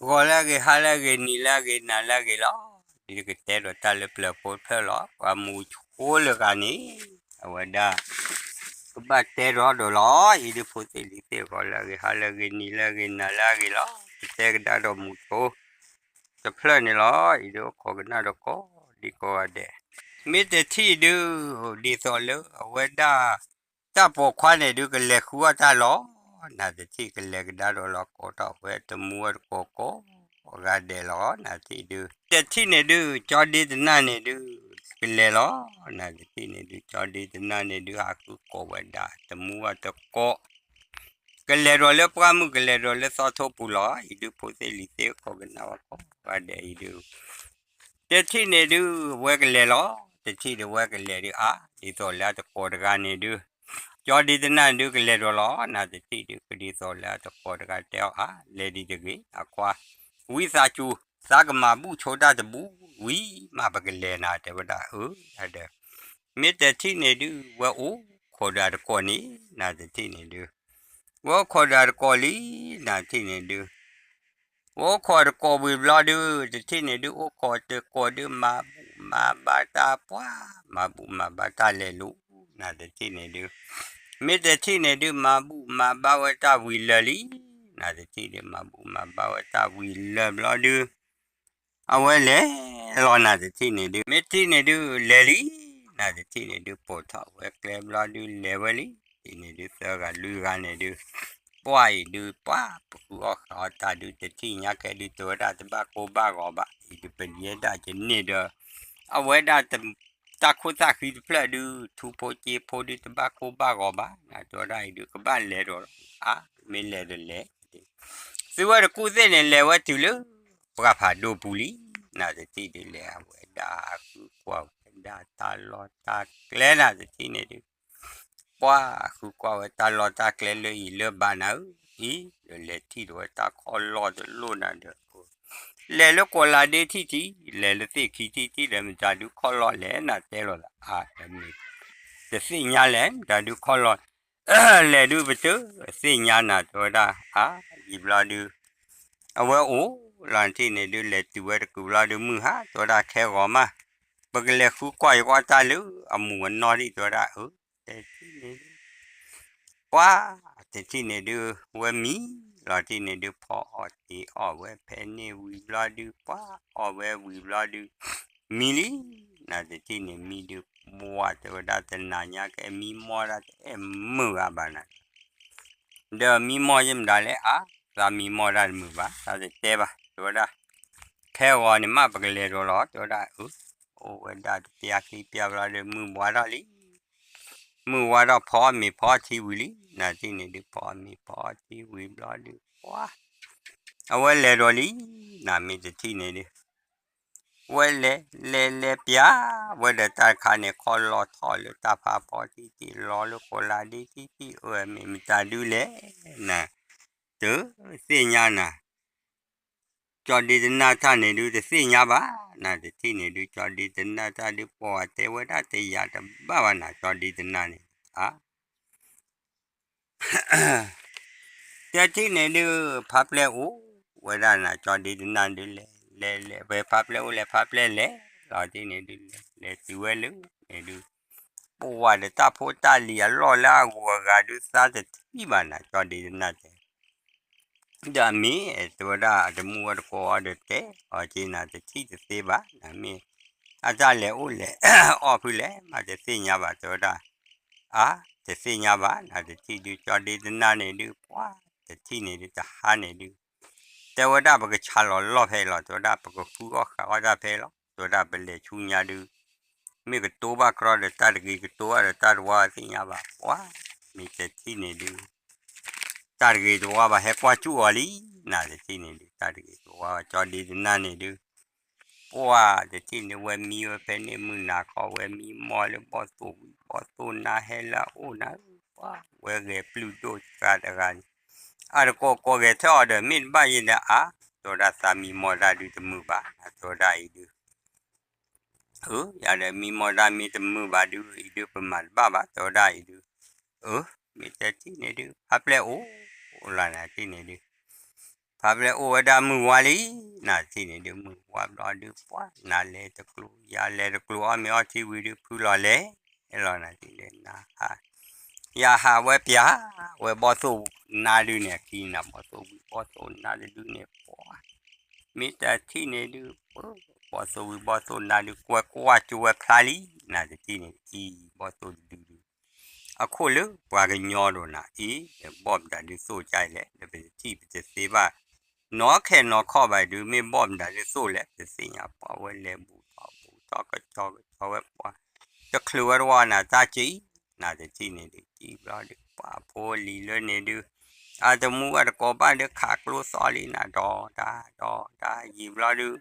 ဂီၤလၢအဂ့ၤ ဟါလၢအဂ့ၤ နံၤလၢအဂ့ၤ နၤလၢအဂ့ၤလီၤ. ဒ်ကတဲဒီးတၢ်လၢပျၢၤဖိတဖျၢၣ်လီၤ. ပှၤမူဆိလၢဂၤန့ၣ် အဝဲဒၣ် ကဘၣ်တဲဒီးဒိးလီၤ. အံၤဒုးဖိသ့ၣ်လံၤသ့ၣ် ဂီၤလၢအဂ့ၤ ဟါလၢအဂ့ၤ နံၤလၢအဂ့ၤ နၤလၢအဂ့ၤလီၤ. ကတဲကဒါဒီးမူဆိတဖျၢၣ်န့ၣ်လီၤ. အံၤဒုးအိၣ်ခိးကနၣ်ဒီးကိးဒံး ကိးဂၤဒဲး, မ့ၢ်တထံၣ်ဒုး ဒ်သိးလၢအဝဲဒၣ် တၢ်ပိာ်ခွါန့ၣ်ဒုး ကလဲၤဃုအီၣ်တၢ်လီၤ. နတထံၣ်ကလဲၤကဒါဒီးလီၤ ကိးထီၣ်ဝဲတမူဝဲတကိးကိးဂၤဒဲးလီၤ. နတထံၣ်ဒုး တထံၣ်န့ၣ်ဒုး ကၠီဒ့တနၢ်န့ၣ်ဒုး ကလဲၤလီၤ. နတထံၣ်န့ၣ်ဒုး ကၠီဒ့တနၢ်န့ၣ်ဒုး ဟးဃုကိးဝဲဒၣ် တမူဝဲတကိး ကလဲၤဒီးလၢပှၢ်မုၢ် ကလဲၤဒီးလၢသီထိပူၤလီၤ. အံၤဒုးဖိသ့ၣ်လံၤသ့ၣ် ကိးကနၣ်ဝဲကိးဂၤဒဲးအံၤဒုး တထံၣ်န့ၣ်ဒုး ဝဲကလဲၤလီၤ. တထံၣ်ဒုးဝဲကလဲၤဒုးအါ ဒ်သိးလၢအတကိးတဂၤန့ၣ်ဒုး ကၠီဒ့တနၢ်ဒုးကလဲၤဒီးလီၤ. နတထံၣ်ဒုး ကဒ်သိးလၢအတကိးတဂၤတဲအီၤအါ လဲၤဒံးတဂ့ၤ အခွါ, ဝံသးစူၤ သးကမၤဘူၣ်ဆိတၢ်တဘူၣ် ဝံၤမးပကလဲၤနၤ တဲဝဲဒၣ်အၢ ဒီး မ့ၢ်တထံၣ်န့ၣ်ဒုး ဝဲအိၣ်ခိးဒီးအတကိးန့ၣ် နတထံၣ်န့ၣ်ဒုး ဝဲအိၣ်ခိးဒီးအတကိးလံ နတထံၣ်န့ၣ်ဒုး ဝဲအိၣ်ခိးတကိးဝံၤဘျီဒုး တထံၣ်န့ၣ်ဒုး အိၣ်ခိးတကိးဒုး မၤဘူၣ်မၤဘါတၢ်ပှၤ မၤဘူၣ်မၤဘါတၢ်လဲၤလိၤ နတထံၣ်န့ၣ်ဒုး မ့ၢ်တထံၣ်န့ၣ်ဒုး မၤဘူၣ်မၤဘါဝဲတၢ်ဝံၤလၢာ်လံ နတထံၣ်ဒုး မၤဘူၣ်မၤဘါဝဲတၢ်ဝံၤလၢာ်ဘျီဒုး အဝဲလဲၤလီၤ နတထံၣ်န့ၣ်ဒုး မ့ၢ်တထံၣ်န့ၣ်ဒုး လဲၤလံ နတထံၣ်န့ၣ်ဒုး ပိာ်ထီၣ်ဝဲကျဲဘျီဒုး လဲၤဝဲလံ တထံၣ်န့ၣ်ဒုး သၢဂၤလွံၢ်ဂၤန့ၣ်ဒုး ပှၢ်အံၤဒုး ပှၢ်ပဃုအီၣ်ဃုအီတၢ်ဒုး တထံၣ်ညါကဲဒုး တဲဝဲဒၣ်တဘၣ်ကိၢ်ဘၣ်ဂီၤဘၣ် အံၤဒုး ပယဲဒၣ်ကန့ၢ်ဒီး အဝဲဒၣ် တၢ်ခိၣ်သၣ်ဃံတဖျၢၣ်ဒုး ထူဖိက့ဖိဒုး တဘၣ်ကိၢ်ဘၣ်ဂီၤဘၣ် နတဲဝဲဒၣ်အံၤဒုး ကဘၣ်လဲၤဒီး အါ မ့ၢ်လဲၤဒီးလဲၤ သုဝဲတကူၣ်သ့ၣ်န့ၣ် လဲၤဝဲတုၤလၢ ပှၢ်ဖးဒိၣ်ပူၤလံ နတထံၣ်ဒုး လဲၤအဝဲဒၣ်ဃုကွၢ်ဝဲဒၣ်တၢ်လီၢ်တၢ်ကျဲ နတထံၣ်န့ၣ်ဒုး ပှၢ်ဃုကွၢ်ဝဲတၢ်လီၢ်တၢ်ကျဲလၢအံၤလၢဘၣ်နၤဧၢ အံၤ ဒီးလဲၤထံၣ်ဒီးဝဲတၢ်ခီၣ်လီၢ်တလိၣ်နၤဒီး လဲၤလၢကိးလးဒ့ထံၣ်ထံၣ် လဲၤလၢသ့ၣ်ခံထံၣ်ထံၣ်ဒီး မတၤဒုးခီၣ်လီၢ်လဲၣ် နတဲလီၤသး အါ တမ့ၢ် တသ့ၣ်ညါလဲၣ် မတၤဒုးခီၣ်လီၢ် လဲၤဒုးပတသ့ၣ်ညါနၤ တဲဝဲဒၣ် အါ ယံာ်ဘျီဒုး အဝဲအိၣ်လီၤ နထံၣ်န့ၣ်ဒုး လဲၤတုၤဝဲတကုာ်ဘျီဒုး မုၢ်ဟါ တဲဝဲဒၣ် ခဲဂီၤမး ပကလဲၤဃုကွၢ်ယကွၢ်တၢ်လၢအမူးအနီၢ်ဒံး တဲဝဲဒၣ် အၢ တထံၣ်န့ၣ်ဒုး ပှၢ် တထံၣ်န့ၣ်ဒုး ဝဲမံလီၤ ထံၣ်န့ၣ်ဒုး ဖီအီၣ်တ့ၤအီၣ်ဝဲဖဲန့ၣ်ဝံၤဘျီဒုး ပှၢ်အီၣ်ဝဲဝံၤဘျီဒုး မံလံ နတထံၣ်န့ၣ်မံဒုး ပှၢ်တဲဝဲဒၣ် တနၤညါကဲမံမီၢ်ဒၣ်တအဲၣ်မုာ်ဂၤဘၣ်နၤ ဒီးမံမီၢ်ယမတၤလဲၣ် အါ သးမံမီၢ်တၢ်တမုာ်ဘၣ် သးတတဲဘၣ် တဲဝဲဒၣ် ခဲဂီၤန့ၣ်မး ပကလဲၤဒီးလီၤ တဲဝဲဒၣ် အၢ အိၣ်ဝဲဒၣ်တပျၢ်ခံပျၢ်ဘျီဒီး မုၢ်ဝါထီၣ်လံ မုၢ်ဝါထီၣ်ဖီအီၣ်မ့ၤဖီအီထံဝံၤလံ နတထံၣ်န့ၣ်ဒုး ဖီအီၣ်မ့ၤဖီအီထံဝံၤဘျီဒုး ပှၢ် အဝဲလဲၤဒီးလံ နမ့ၢ်တထံၣ်န့ၣ်ဒုး ဝဲလဲၤလဲၤလဲၤပျၢ် ဝဲဒီးတၢ်တခါန့ၣ် ခီၣ်လီၢ်ထီၣ်လၢတၢ်ဖးဖီထံထံၣ် လီၤလၢကိးလးဒ့ထံထံၣ် အၢ မ့ၢ်မတၤဒုးလဲၣ် န တသ့ၣ်ညါနၤ ကၠီဒ့တနၢ်တၢ်န့ၣ်ဒုး တသ့ၣ်ညါဘၣ် နတထံၣ်န့ၣ်ဒုး ကၠီဒ့တနၢ်တၢ်ဒုး ပှၤတဲဝဲဒၣ်တယာ်တဘၣ်ဘၣ်နၤ ကၠီဒ့တနၢ်န့ၣ် အါ တထံၣ်န့ၣ်ဒုး ဖးပျဲၢ်အိၣ်ဝဲဒၣ်နၤ ကၠီဒ့တနၢ်ဒုး လဲၤလဲၤလဲၤ ဝဲဖးပျဲၢ်အိၣ်လဲၤဖးပျဲၢ်လဲၤ လီၤတံၢ်န့ၣ်ဒုး လဲၤတုၤဝဲလၢန့ၣ်ဒုး ပဝဲဒီးတၢ်ဖိတၢ်လံၤအလီၢ်လၢအဂုၤအဂၤဒုး သးတထံၣ်ဘၣ်နၤ ကၠီဒ့တနၢ်တဲ ဒီးအမ့ၢ်တဲဝဲဒၣ် အတမူဝဲတကိးအီၤဒီးတဲအီၤက့ၤနၤ တထံၣ်တသ့ဘၣ် နမ့ၢ်အတၢ်လဲၤအိၣ်လဲၤအီၣ်ဖုလဲၣ် မးတသ့ၣ်ညါဘၣ် တဲဝဲဒၣ် အါ တသ့ၣ်ညါဘၣ် နတထံၣ်ဒုး ကၠီဒ့တနၢ်န့ၣ်ဒုး ပှၤတထံၣ်န့ၣ်ဒုး တဟါန့ၣ်ဒုး တဲဝဲဒၣ် ပကဆါလီၤလီၢ်ဖဲလီၤ တဲဝဲဒၣ် ပကဃုအီၣ်ဃုအီတၢ်ဖဲလီၤ တဲဝဲဒၣ် ပလဲၤဆူညါဒုး မ့ၢ်ကတိဘၣ်ကြီဒီးတၢ်တဂ့ၤ ကတိဘၣ်ဒီးတၢ်တဝါ သ့ၣ်ညါဘၣ် ပှၤ မ့ၢ်တထံၣ်န့ၣ်ဒုး တၢ်တဂ့ၤတဝါဘၣ် ဟဲကွၢ်စူၣ်အီၤလံ နတထံၣ်န့ၣ်ဒုး တၢ်တဂ့ၤတဝါဘၣ် ကၠီဒ့တနၢ်န့ၣ်ဒုး ပှၤတထံၣ်န့ၣ် ဝဲမံဝဲဖဲန့ၣ် မုၢ်နၤခီ ဝဲမံမီၢ်လၢဘီၣ်သိၣ်ဝံၤ ဘီၣ်သိၣ်နါဟဲလၢအအိၣ်နၤ ပှၤ ဝဲဂဲၤပျုၢ်ဒိၣ်တဂၤတဂၤန့ၣ် အတကိးကိးဂဲၤထၢၣ်အီၤဒီး မ့ၢ်တဘၣ်ယဲဒီးအါ တဲဝဲဒၣ် သးမံမီၢ်တၢ်ဒုးတမုာ်ဘၣ် တဲဝဲဒၣ်အံၤဒုး အၢ ယၤဒီးမံမီၢ်တၢ်မ့ၢ်တမုာ်ဘၣ်ဒုး အံၤဒုး ပမၤတဘၣ်ဘၣ် တဲဝဲဒၣ်အံၤဒုး အၢ မ့ၢ်တထံၣ်န့ၣ်ဒုး ဖးပျဲၢ်အိၣ်လီၤနၤ ထံၣ်န့ၣ်ဒုး ဖါပျဲၢ်အိၣ်ဝဲဒၣ်မုၢ်ဝါလံ, နတထံၣ်န့ၣ်ဒုး မုၢ်ဝါဘျီဒုး ပှၤနၤလဲၤတကျိၤ ယၤလဲၤတကျိၤ အီၣ်မ့ၤအီထံဝံၤဒုး ဖုလီၤလဲၤလီၤ နတထံၣ်န့ၣ် နဟး ယဟးဝဲပျၢ်ဝဲဘီၣ်သိၣ်နါဒုးန့ၣ် အခံနၤ ဘီၣ်သိၣ်ဝံၤဘီၣ်သိၣ်နါတဒုန့ၣ် ပှၤ မ့ၢ်တထံၣ်န့ၣ်ဒုး ဘီၣ်သိၣ်ဝံၤဘီၣ်သိၣ်နါဒုး ကွဲကွၢ်ကၠိဝဲဖျါလံ နတထံၣ်န့ၣ် အံၤဘီၣ်သိၣ်တဒုဒုး အခိၣ်လၢပှၤကညီဒီးနၤအံၤ ဘီၣ်မတၤဒုးသိၣ်ကါအံၤလဲၣ် ဒီးပတထံၣ်ပတသ့ဘၣ် နီၢ်ခဲနီၢ်ခီဘၣ်ဒုး မ့ၢ်ဘီၣ်မတၤဒုးသိၣ်လဲၣ် ပသ့ၣ်ညါပှၤဝဲလဲၤဘူးထီၣ်ဘူးထီၣ်ကဆီကဆီဝဲပှၤ တချုးဝဲတဝီနၤတၢ်ကံ နတထံၣ်န့ၣ်ဒုး ကံဘျီဒုး ပှၤဖိလံၤလၢန့ၣ်ဒုး အတမူအတကိးဘၣ်ဒုး ခးကျိသီလံနၤ ဒီးတၢ်ဒီးတၢ်ယံာ်ဘျီဒုး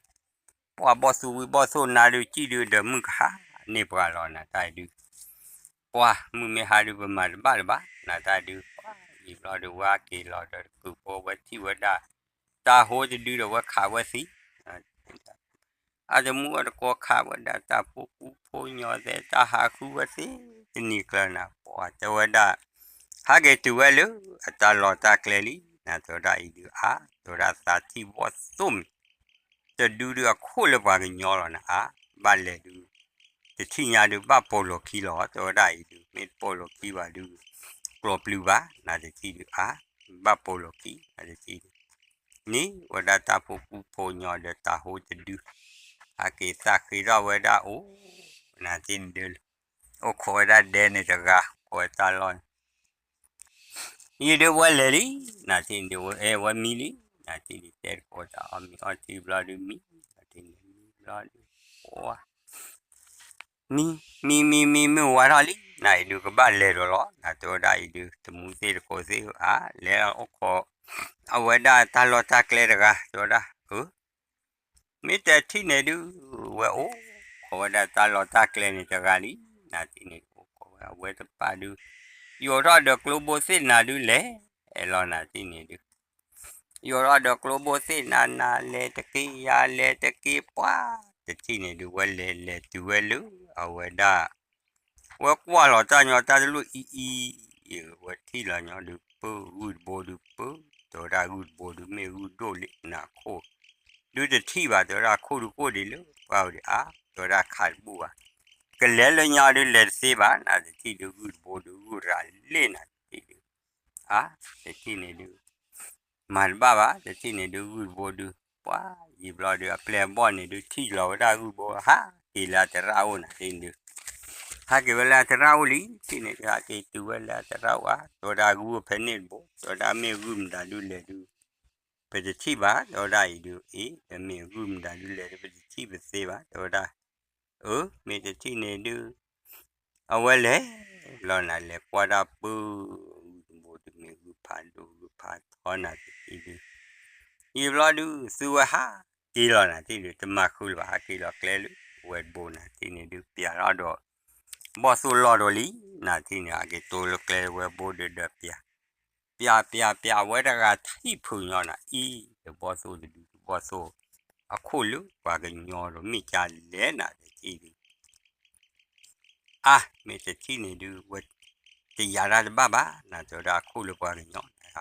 ပှၤဘီၣ်သူဝံၤဘီၣ်သိၣ်နါဒုး ကံဒုးဒီးမုၢ်ကဟါန့ၢ်ပှၤလီၤ နတၢ်ဒုး ပှၤမုၢ်မ့ၢ်ဟါဒုး ပမၤတဘၣ်လၢၤဘၣ် နတၢ်ဒုး ပှၤယံာ်ဘျီဒုး ဝဲက့ၤလီၤဒီးတကုးဖိ ဝဲထံၣ်ဝဲဒၣ် တၢ်ဟိတဒုဒီး ဝဲခးဝဲသံ အတမူအတကိးခးဝဲဒၣ် တၢ်ဖိကူဖိညီသဲး တၢ်ဟးဃုဝဲသ့ တနံၤကျၢၤနၤ ပှၤတဲဝဲဒၣ် ဟးက့ၤတုၤဝဲလၢအတၢ်လီၢ်တၢ်ကျဲလံ နတဲဝဲဒၣ်အံၤဒုး အါ တဲဝဲဒၣ်သးထံၣ်ဘီၣ်သိၣ်မံၤ တဒုဒုး အခိၣ်လၢပှၤကညီလီၤနၤ အါ ဘၣ်လဲၤဒုး တထံၣ်ညါဒုး ဘၣ်ပိာ်လီၢ်ခံလီၤ တဲဝဲဒၣ်အံၤဒုး မ့ၢ်တပိာ်လီၢ်ခံဘၣ်ဒုး ကျိးပျုၤဘၣ် နတထံၣ်ဒုး အါ ဘၣ်ပိာ်လီၢ်ခံ နတထံၣ်ဒုး န့ၢ်ဝဲဒၣ်တၢ်ဖိကူဖိညီဒီးတၢ်ဟိတဒု ဟးက့ၤသးဃ့ထီၣ်ဝဲဒၣ်အိၣ် နတထံၣ်န့ၣ်ဒုး အိၣ်ခိးဝဲဒၣ်ဒဲန့ၣ်တဂၤ ခိးဝဲတၢ်လီၢ်န့ၣ် ယံၤဒုးဝဲလဲၤလံ နတထံၣ်န့ၣ်ဒုး ဝဲအဲၣ်ဝဲမံလံ နတထံၣ်ဒုး တဲတကိးတၢ်အီၣ်မ့ၤအီထံဘျီဒုးမံ နတထံၣ်န့ၣ်မံဘျီဒုး ပှၤ မံ မံ မံ မံ မုၢ်ဝါထီၣ်လံ နအံၤဒုးကဘၣ်လဲၤဒီးလီၤ နတဲဝဲဒၣ်အံၤဒုး တမူသ့ၣ်တကိးသ့ၣ်ဧၢ အါ လဲၤအိၣ်ခိး အဝဲဒၣ်တၢ်လီၢ်တၢ်ကျဲတဂၤ တဲဝဲဒၣ် အၢ မ့ၢ်တထံၣ်န့ၣ်ဒုး ဝဲအိၣ်ခိးဝဲဒၣ်တၢ်လီၢ်တၢ်ကျဲန့ၣ်တဂၤလံ နတထံၣ်န့ၣ်ဒုး အိၣ်ခိးဝဲအဝဲတပာ်ဒုး ယိးထီၣ်ဒီးကျိဘိသ့ၣ်နၤဒုးလဲၤ အဲၣ်လီၤ နတထံၣ်န့ၣ်ဒုး ယိးထီၣ်ဒီးကျိဘိသ့ၣ်နၤ နၤလဲၤတက့ၢ် ယၤလဲၤတက့ၢ် ပှၤ တထံၣ်န့ၣ်ဒုး ဝဲလဲၤလဲၤတုၤဝဲလၢ အဝဲဒၣ် ဝဲကွၢ်လီၤတၢ်ညီတၢ်တလိၣ်အံၤအံၤ ဝဲထံၣ်လီၤညီဒုး ပၢဂုၢ်တဘိဒုး ပၢ တဲဝဲဒၣ်ဂုၢ်တဘိဒုး မ့ၢ်ဂုၢ်ဒိၣ်လံ နခိၣ် ဒုးတထံၣ်ဘၣ် တဲဝဲဒၣ်ခိၣ်ဒုးကိၣ်ဒံးလၢပှၢ်ဝဲဒံးအါ တဲဝဲဒၣ်ခးတဘူၣ်ဘၣ် ကလဲၤလၢညါဒုးလဲၤတသ့ဘၣ် နတထံၣ်ဒုးဂုၢ်တဘိဒုး ဂုၢ်ရၤလ့ၣ် နတထံၣ်ဒုး အါ တထံၣ်န့ၣ်ဒုး မၤတဘၣ်ဘၣ် တထံၣ်န့ၣ်ဒုးဂုၢ်တဘိဒုး ပှၤယံာ်ဘျီဒုး အပျဲၢ်အဘီၣ်န့ၣ်ဒုး ထံၣ်လီၤဝဲဒၣ်ဂုၢ်တဘိ ဟးက့ၤလၢအသရၣ်အိၣ် နတထံၣ်န့ၣ်ဒုး ဟးက့ၤဝဲလၢအသရၣ်အိၣ်လံ တထံၣ်န့ၣ်ဒုး ဟးက့ၤတုၤဝဲလၢအသရၣ်အိၣ်ဧါ တဲဝဲဒၣ်ဂုၢ်အိၣ်ဖဲန့ၣ်တဘိ တဲဝဲဒၣ်မ့ၢ်ဂုၢ်မတၤဒုးလဲၤဒုး ပတထံၣ်ဘၣ် တဲဝဲဒၣ်အံၤဒုး အ့ မ့ၢ်ဂုၢ်မတၤဒုးလဲၤဒုး ပတထံၣ်ပသ့ဘၣ် တဲဝဲဒၣ် အၢ မ့ၢ်တထံၣ်န့ၣ်ဒုး အဝဲလဲၤလီၤ နလဲၤကွၢ်တၢ်ပၢ ဂုၢ်တဘိဒုး မ့ၢ်ဂုၢ်ဖးဒိၣ် ဂုၢ်ဖးထီ နတထံၣ်ဒုး ယံာ်ဘျီဒုး သုဝဲဟးက့ၤလီၤ နတထံၣ်ဒုး တမၤဃုာ်လၢၤဘၣ် ဟးက့ၤလီၤကျဲလၢ ဝဲတဘိ နတထံၣ်န့ၣ်ဒုး ပျးထီၣ်ဒီး ဘီၣ်သိၣ်လီၢ်ဒီးလံ နတထံၣ်န့ၣ် ဟးက့ၤတိၢ်လၢကျဲဝဲတဘိဒုးဒီးပျး ပျး ပျး ပျး အဝဲတဂၤထံၣ်ဖုးညီနၤအံၤ ဒီးဘီၣ်သိၣ်တဒု ဘီၣ်သိၣ် အခိၣ်လၢပှၤကညီဒီးမ့ၢ်ကလဲၣ် နတထံၣ်ဒုး အါ မ့ၢ်တထံၣ်န့ၣ်ဒုး ဝဲတယၤတၢ်တဘၣ်ဘၣ် နတဲဝဲဒၣ်အခိၣ်လၢပှၤက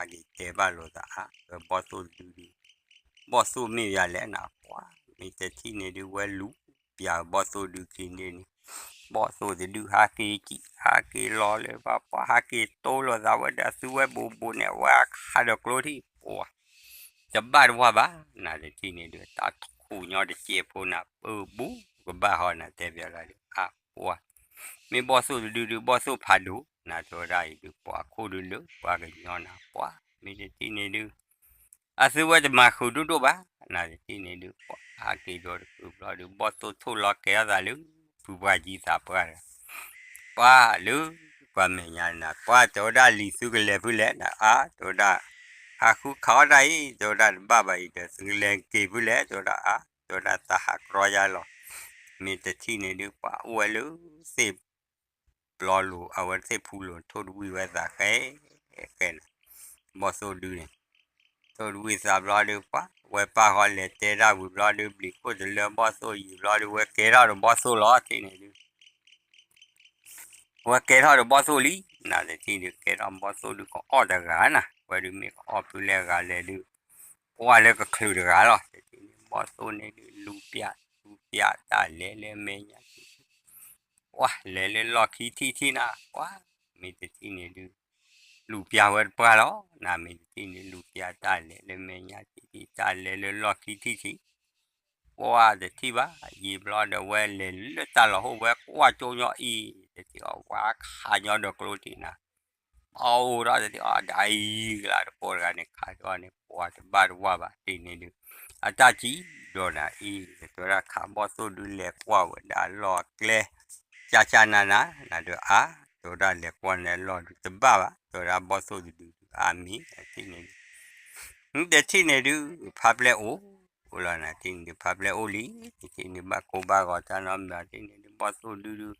ညီ ဟးက့ၤတဲဘၣ်လိာ်သးအါ ဝဲဘီၣ်သိၣ်တဒုဒုး ဘီၣ်သိၣ်မ့ၢ်ယၤလဲၣ်နပှၤ မ့ၢ်တထံၣ်န့ၣ်ဒုး ဝဲလူၤပျးဘီၣ်သိၣ်ဒုးခံန့ၣ်န့ၣ် ဘီၣ်သိၣ်တဒုဟးက့ၤကံၣ် ဟးက့ၤလီၤလၢပှၤ ပှၤဟးက့ၤတိၢ်လိာ်သးဝဲဒၣ် သုဝဲဘူးဘူးန့ၣ် အဝဲအခးဒီးကျိထံၣ် ပှၤ တဘၣ်တဝၢ်ဘၣ် နတထံၣ်န့ၣ်ဒုး တၢ်ထူၣ်ညီတစဲးဖိနၤ ပၢဘူးကဘၣ်ဟီ နတဲပျးလၢဒုး အါ ပှၤ မ့ၢ်ဘီၣ်သိၣ်တဒုဒုး ဘီၣ်သိၣ်ဖးဒိၣ် နတဲဝဲဒၣ်အံၤဒုး ပှၤအခိၣ်ဒုးလၢပှၤကညီနၤ ပှၤ မ့ၢ်တထံၣ်န့ၣ်ဒုး အသုဝဲတမၤဃုာ်ဒိၣ်ဒိၣ်ဘၣ် နတထံၣ်န့ၣ်ဒုး ပှၤဟးက့ၤဒီးတကုးဘျီဒုး ဘီၣ်သိၣ်ထိၣ်လီၤကဲထီၣ်သးလၢ ဖုပှၢ်ကံသးပှၢ်တဂၤ ပှၤလၢ ပှၤမဲာ်ညါနၤ ပှၤတဲဝဲဒၣ်လံာ်သုကလဲၤဖုလဲၣ်နၤ အါ တဲဝဲဒၣ် ဟးဃုခးအီၣ်တၢ်အံၤ တဲဝဲဒၣ်တဘၣ်ဘၣ်အံၤဒီး သုကလဲၤက့ၤဖုလဲၣ် တဲဝဲဒၣ်အါ တဲဝဲဒၣ်သးဟးကြီယါလီၤ မ့ၢ်တထံၣ်န့ၣ်ဒုး ပှၤအိၣ်ဝဲလၢ သ့ၣ်ပျီလိၤ အဝဲသ့ၣ်ဖူလိၤ ထိၣ်တဝံၣ်ဝဲသးဃဲ ဃဲနၤ ဘီၣ်သိၣ်ဒုန့ၣ် ထိၣ်တဝံၣ်သးဘျီဒုး ပှၤဝဲပၢ်ဃီလဲၤတဲတၢ်ဝံၤဘျီဒုး ဘျံးခိၣ်တလၢဘီၣ်သိၣ်ယံာ်ဘျီဒုး ဝဲကဲထီၣ်ဒီးဘီၣ်သိၣ်လီၤ တထံၣ်န့ၣ်ဒုး ဝဲကဲထီၣ်ဒီးဘီၣ်သိၣ်လံ နတထံၣ်ဒုး ကဲထီၣ်ဘီၣ်သိၣ်ဒုး ကအီၣ်တဂၤနၤ ဝဲဒုးမ့ၢ်ကအီၣ်ဖုလဲၣ်ဂၤလဲၣ်ဒုး ပှၢ်လၢကချုးတဂၤလီၤ. တထံၣ်န့ၣ် ဘီၣ်သိၣ်န့ၣ်ဒုး လူၤပျး လူၤပျးတၢ်လဲၤလၢမဲာ်ညါထံထံ, ပှၢ်လဲၤလၢလီၢ်ခံထံထံနၤ, ပှၢ် မ့ၢ်တထံၣ်န့ၣ်ဒုး လူၤပျးဝဲတပှၢ်လီၤ. နမ့ၢ်တထံၣ်န့ၣ် လူၤပျးတၢ်လဲၤလၢမဲာ်ညါထံထံ တၢ်လဲၤလၢလီၢ်ခံထံထံ ပှၢ်တထံၣ်ဘၣ်. ယံာ်ဘျီဒီးဝဲလဲၤလၢတၢ်လီၢ်ဟိၣ် ဝဲကွၢ်ကၠိညီအံၤ တထံၣ်အီၤ ဝါခးညီဒီးကျိထံနၤ, အအိၣ်ထီၣ်တထံၣ်အီၤ ဒ်အံၤကလးတကိးတဂၤန့ၣ် ခးထီၣ်န့ၣ် ပှၢ်တဘၣ်တဝၢ်ဘၣ် တထံၣ်န့ၣ်ဒုး အတၢ်စံၣ်ဒီးနၤအံၤ တဲဝဲဒၣ် ခးဘီၣ်သိၣ်ဒုး လဲၤကွၢ်ဝဲဒၣ်လီၢ်ကျဲ ကၠၢ်ကၠၢ်နၤနၤ နၤဒီးအါ တဲဝဲဒၣ်လဲၤကွၢ်န့ၣ်လီၢ်ဒုးတဘၣ်ဘၣ် တဲဝဲဒၣ်ဘီၣ်သိၣ်တဒုဒုး အါမ့ၢ် တထံၣ်န့ၣ်ဒုး တထံၣ်န့ၣ်ဒုး ဖါပျဲၢ်အိၣ်လီၤနၤ တထံၣ်န့ၣ်ဒုး ဖါပျဲၢ်အိၣ်လံ တထံၣ်န့ၣ်ဘၣ်ကိၢ်ဘၣ်ဂီၤတၢ်နီတမံၤ တထံၣ်န့ၣ်ဒုး ဘီၣ်သိၣ်ဒုဒုး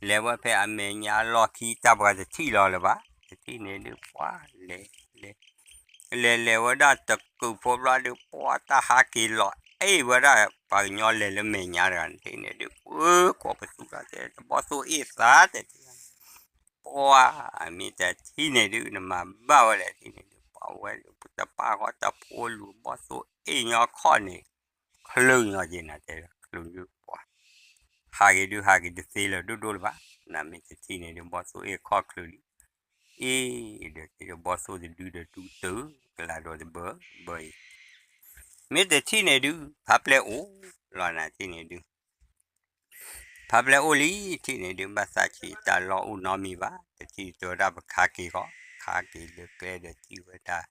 လဲၤဝဲဖဲအမဲာ်ညါလီၢ်ခံ တၢ်ပှၤတထံၣ်လီၤလၢၤဘၣ် တထံၣ်န့ၣ်ဒုး ပှၢ်လဲၤ လဲၤ လဲၤလဲၤဝဲဒၣ်တကုးဖိဘျီဒုး ပှၢ်တၢ်ဟးက့ၤလီၤ အ့ၣ်ဝဲဒၣ်ပှၤကညီလဲၤလၢမဲာ်ညါတဂၤန့ၣ် တထံၣ်န့ၣ်ဒုး ပှၢ်ကိးပသူထီၣ်တဲ တဘီၣ်သိၣ်အ့ၣ်သးတဲ ပှၢ် မ့ၢ်တထံၣ်န့ၣ်ဒုး နမၤဘၣ်ဝဲလဲၣ် တထံၣ်န့ၣ်ဒုး ပှၢ်ဝဲဒုး တပာ်ဃီတဖိလူၤ ဘီၣ်သိၣ်အ့ၣ်ညီခီၣ်န့ၣ် ချုးညီက့ၤနၤ တဲ ချုးဒုးပှၢ် ဟးက့ၤဒုး ဟးက့ၤတသ့လၢၤဒိၣ်ဒိၣ်လၢၤဘၣ် နမ့ၢ်တထံၣ်န့ၣ်ဒုး ဘီၣ်သိၣ်အ့ၣ်ခီၣ်ချုးလံ အ့ၣ်ဒီး တထံၣ်ဒုး ဘီၣ်သိၣ်တဒုဒီးဒုးတုၤ ကလးဒီးတဘၢဘၢအံၤ မ့ၢ်တထံၣ်န့ၣ်ဒုး ဖါပျဲၢ်အိၣ်လီၤနၤ တထံၣ်န့ၣ်ဒုး ဖါပျဲၢ်အိၣ်လံ တထံၣ်န့ၣ်ဒုး ဘၣ်သးဆံးတၢ်လီၢ်အိၣ်နီတမံၤဘၣ် တထံၣ်တဲဝဲဒၣ်ပခးက့ၤဃီ ခးက့ၤလၢကျဲဒီးထံၣ်ဝဲဒၣ်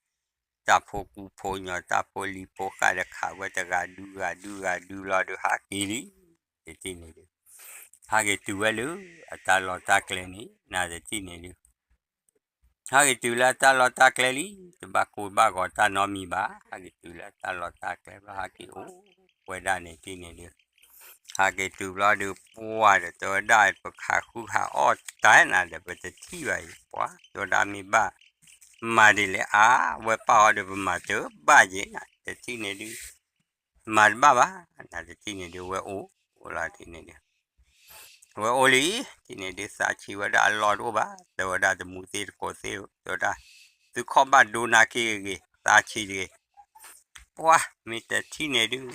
တၢ်ဖိကူဖိညီ တၢ်ဖိလံၤဖိဃၣ်ဒီးခးဝဲတဂၤဒုဂၤဒုဂၤဒုလီၤဒုး ဟးက့ၤလံ တထံၣ်န့ၣ်ဒုး ဟးက့ၤတုၤဝဲလၢ အတၢ်လီၢ်တၢ်ကျဲန့ၣ် နတထံၣ်န့ၣ်ဒုး ဟးက့ၤတုၤလၢအတၢ်လီၢ်တၢ်ကျဲလံ တဘၣ်ကိၢ်ဘၣ်ဂီၤတၢ်နီတမံၤဘၣ် ဟးက့ၤတုၤလၢအတၢ်လီၢ်တၢ်ကျဲဘျီ ဟးက့ၤအိၣ်ဝဲဒၣ်န့ၣ် တထံၣ်န့ၣ်ဒုး ဟးက့ၤတုၤဘျီဒုး ပှၢ်ဒီးတဲဝဲဒၣ် ပခးဃုခးအီၣ်တၢ်နၤဒီး ပတထံၣ်ဘၣ်အံၤ ပှၢ်တဲဝဲဒၣ်မ့ၢ်ဘၣ် မၤဒ်လဲၣ်အါ ဝဲပာ်အီၤဒီးပမၤတဘၣ်က့ၤနၤ တထံၣ်န့ၣ်ဒုး မၤတဘၣ်ဘၣ် နတထံၣ်န့ၣ်ဒုး ဝဲအိၣ်လီၤ တထံၣ်န့ၣ်ဒုး ဝဲအိၣ်လံ တထံၣ်န့ၣ်ဒုး သးဆံးဝဲဒၣ်အလီၢ်တအိၣ်ဘၣ် တဲဝဲဒၣ်တမူသ့ၣ်တကိးသ့ၣ် တဲဝဲဒၣ် သုခီၣ်ဘၣ်ဒိနၤက့ၤဂ့ၤ သးဆံးတဂ့ၤ ပှၢ် မ့ၢ်တထံၣ်န့ၣ်ဒုး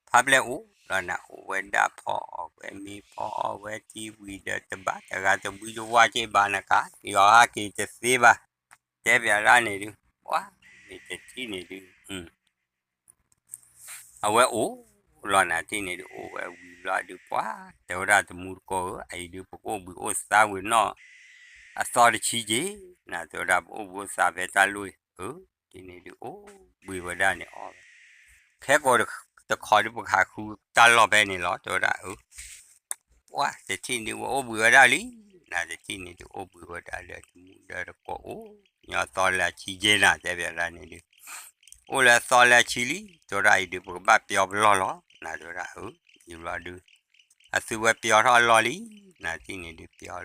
ဖါပျဲၢ်အိၣ်လီၤနၤ အိၣ်ဝဲဒၣ်ဖီအီၣ်ဝဲမ့ၤ ဖီအီၣ်ဝဲထံဝံၤဒီးတဘၣ်တဂၤတဝံတဝါက့ၤဘၣ်နကါ ယီၤဟးက့ၤတသ့ဘၣ် တဲပျးဒၣ်န့ၣ်ဒုး ပှၢ် မ့ၢ်တထံၣ်န့ၣ်ဒုး အဝဲအိၣ်လီၤနၤ တထံၣ်န့ၣ်ဒုး အိၣ်ဝဲဝံၤဘျီဒုး ပှၢ် တဲဝဲဒၣ်တမူတကိးဧၢ အအံၤဒုး ပကအိၣ်ဘှံးအိၣ်သါဝံၤနီၢ် အသီတဆံက့ၤ နၤ တဲဝဲဒၣ် ပအိၣ်ဘှံးအိၣ်သါဖဲတၢ်လိၣ်အံၤ တထံၣ်န့ၣ်ဒုး အိၣ်ဘှံးဝဲဒၣ်န့ၣ်အီၤ ခဲကိာ်တခီဒုး ပကဟးဃုတၢ်လီၢ်ဖဲန့ၣ်လီၤ တဲဝဲဒၣ် အၢ ပှၢ် တထံၣ်န့ၣ်ဒုး ဝဲအိၣ်ဘှံးဝဲဒၣ်လံ နၤတထံၣ်န့ၣ်ဒုး အိၣ်ဘှံးဝဲဒၣ်လၢတမူ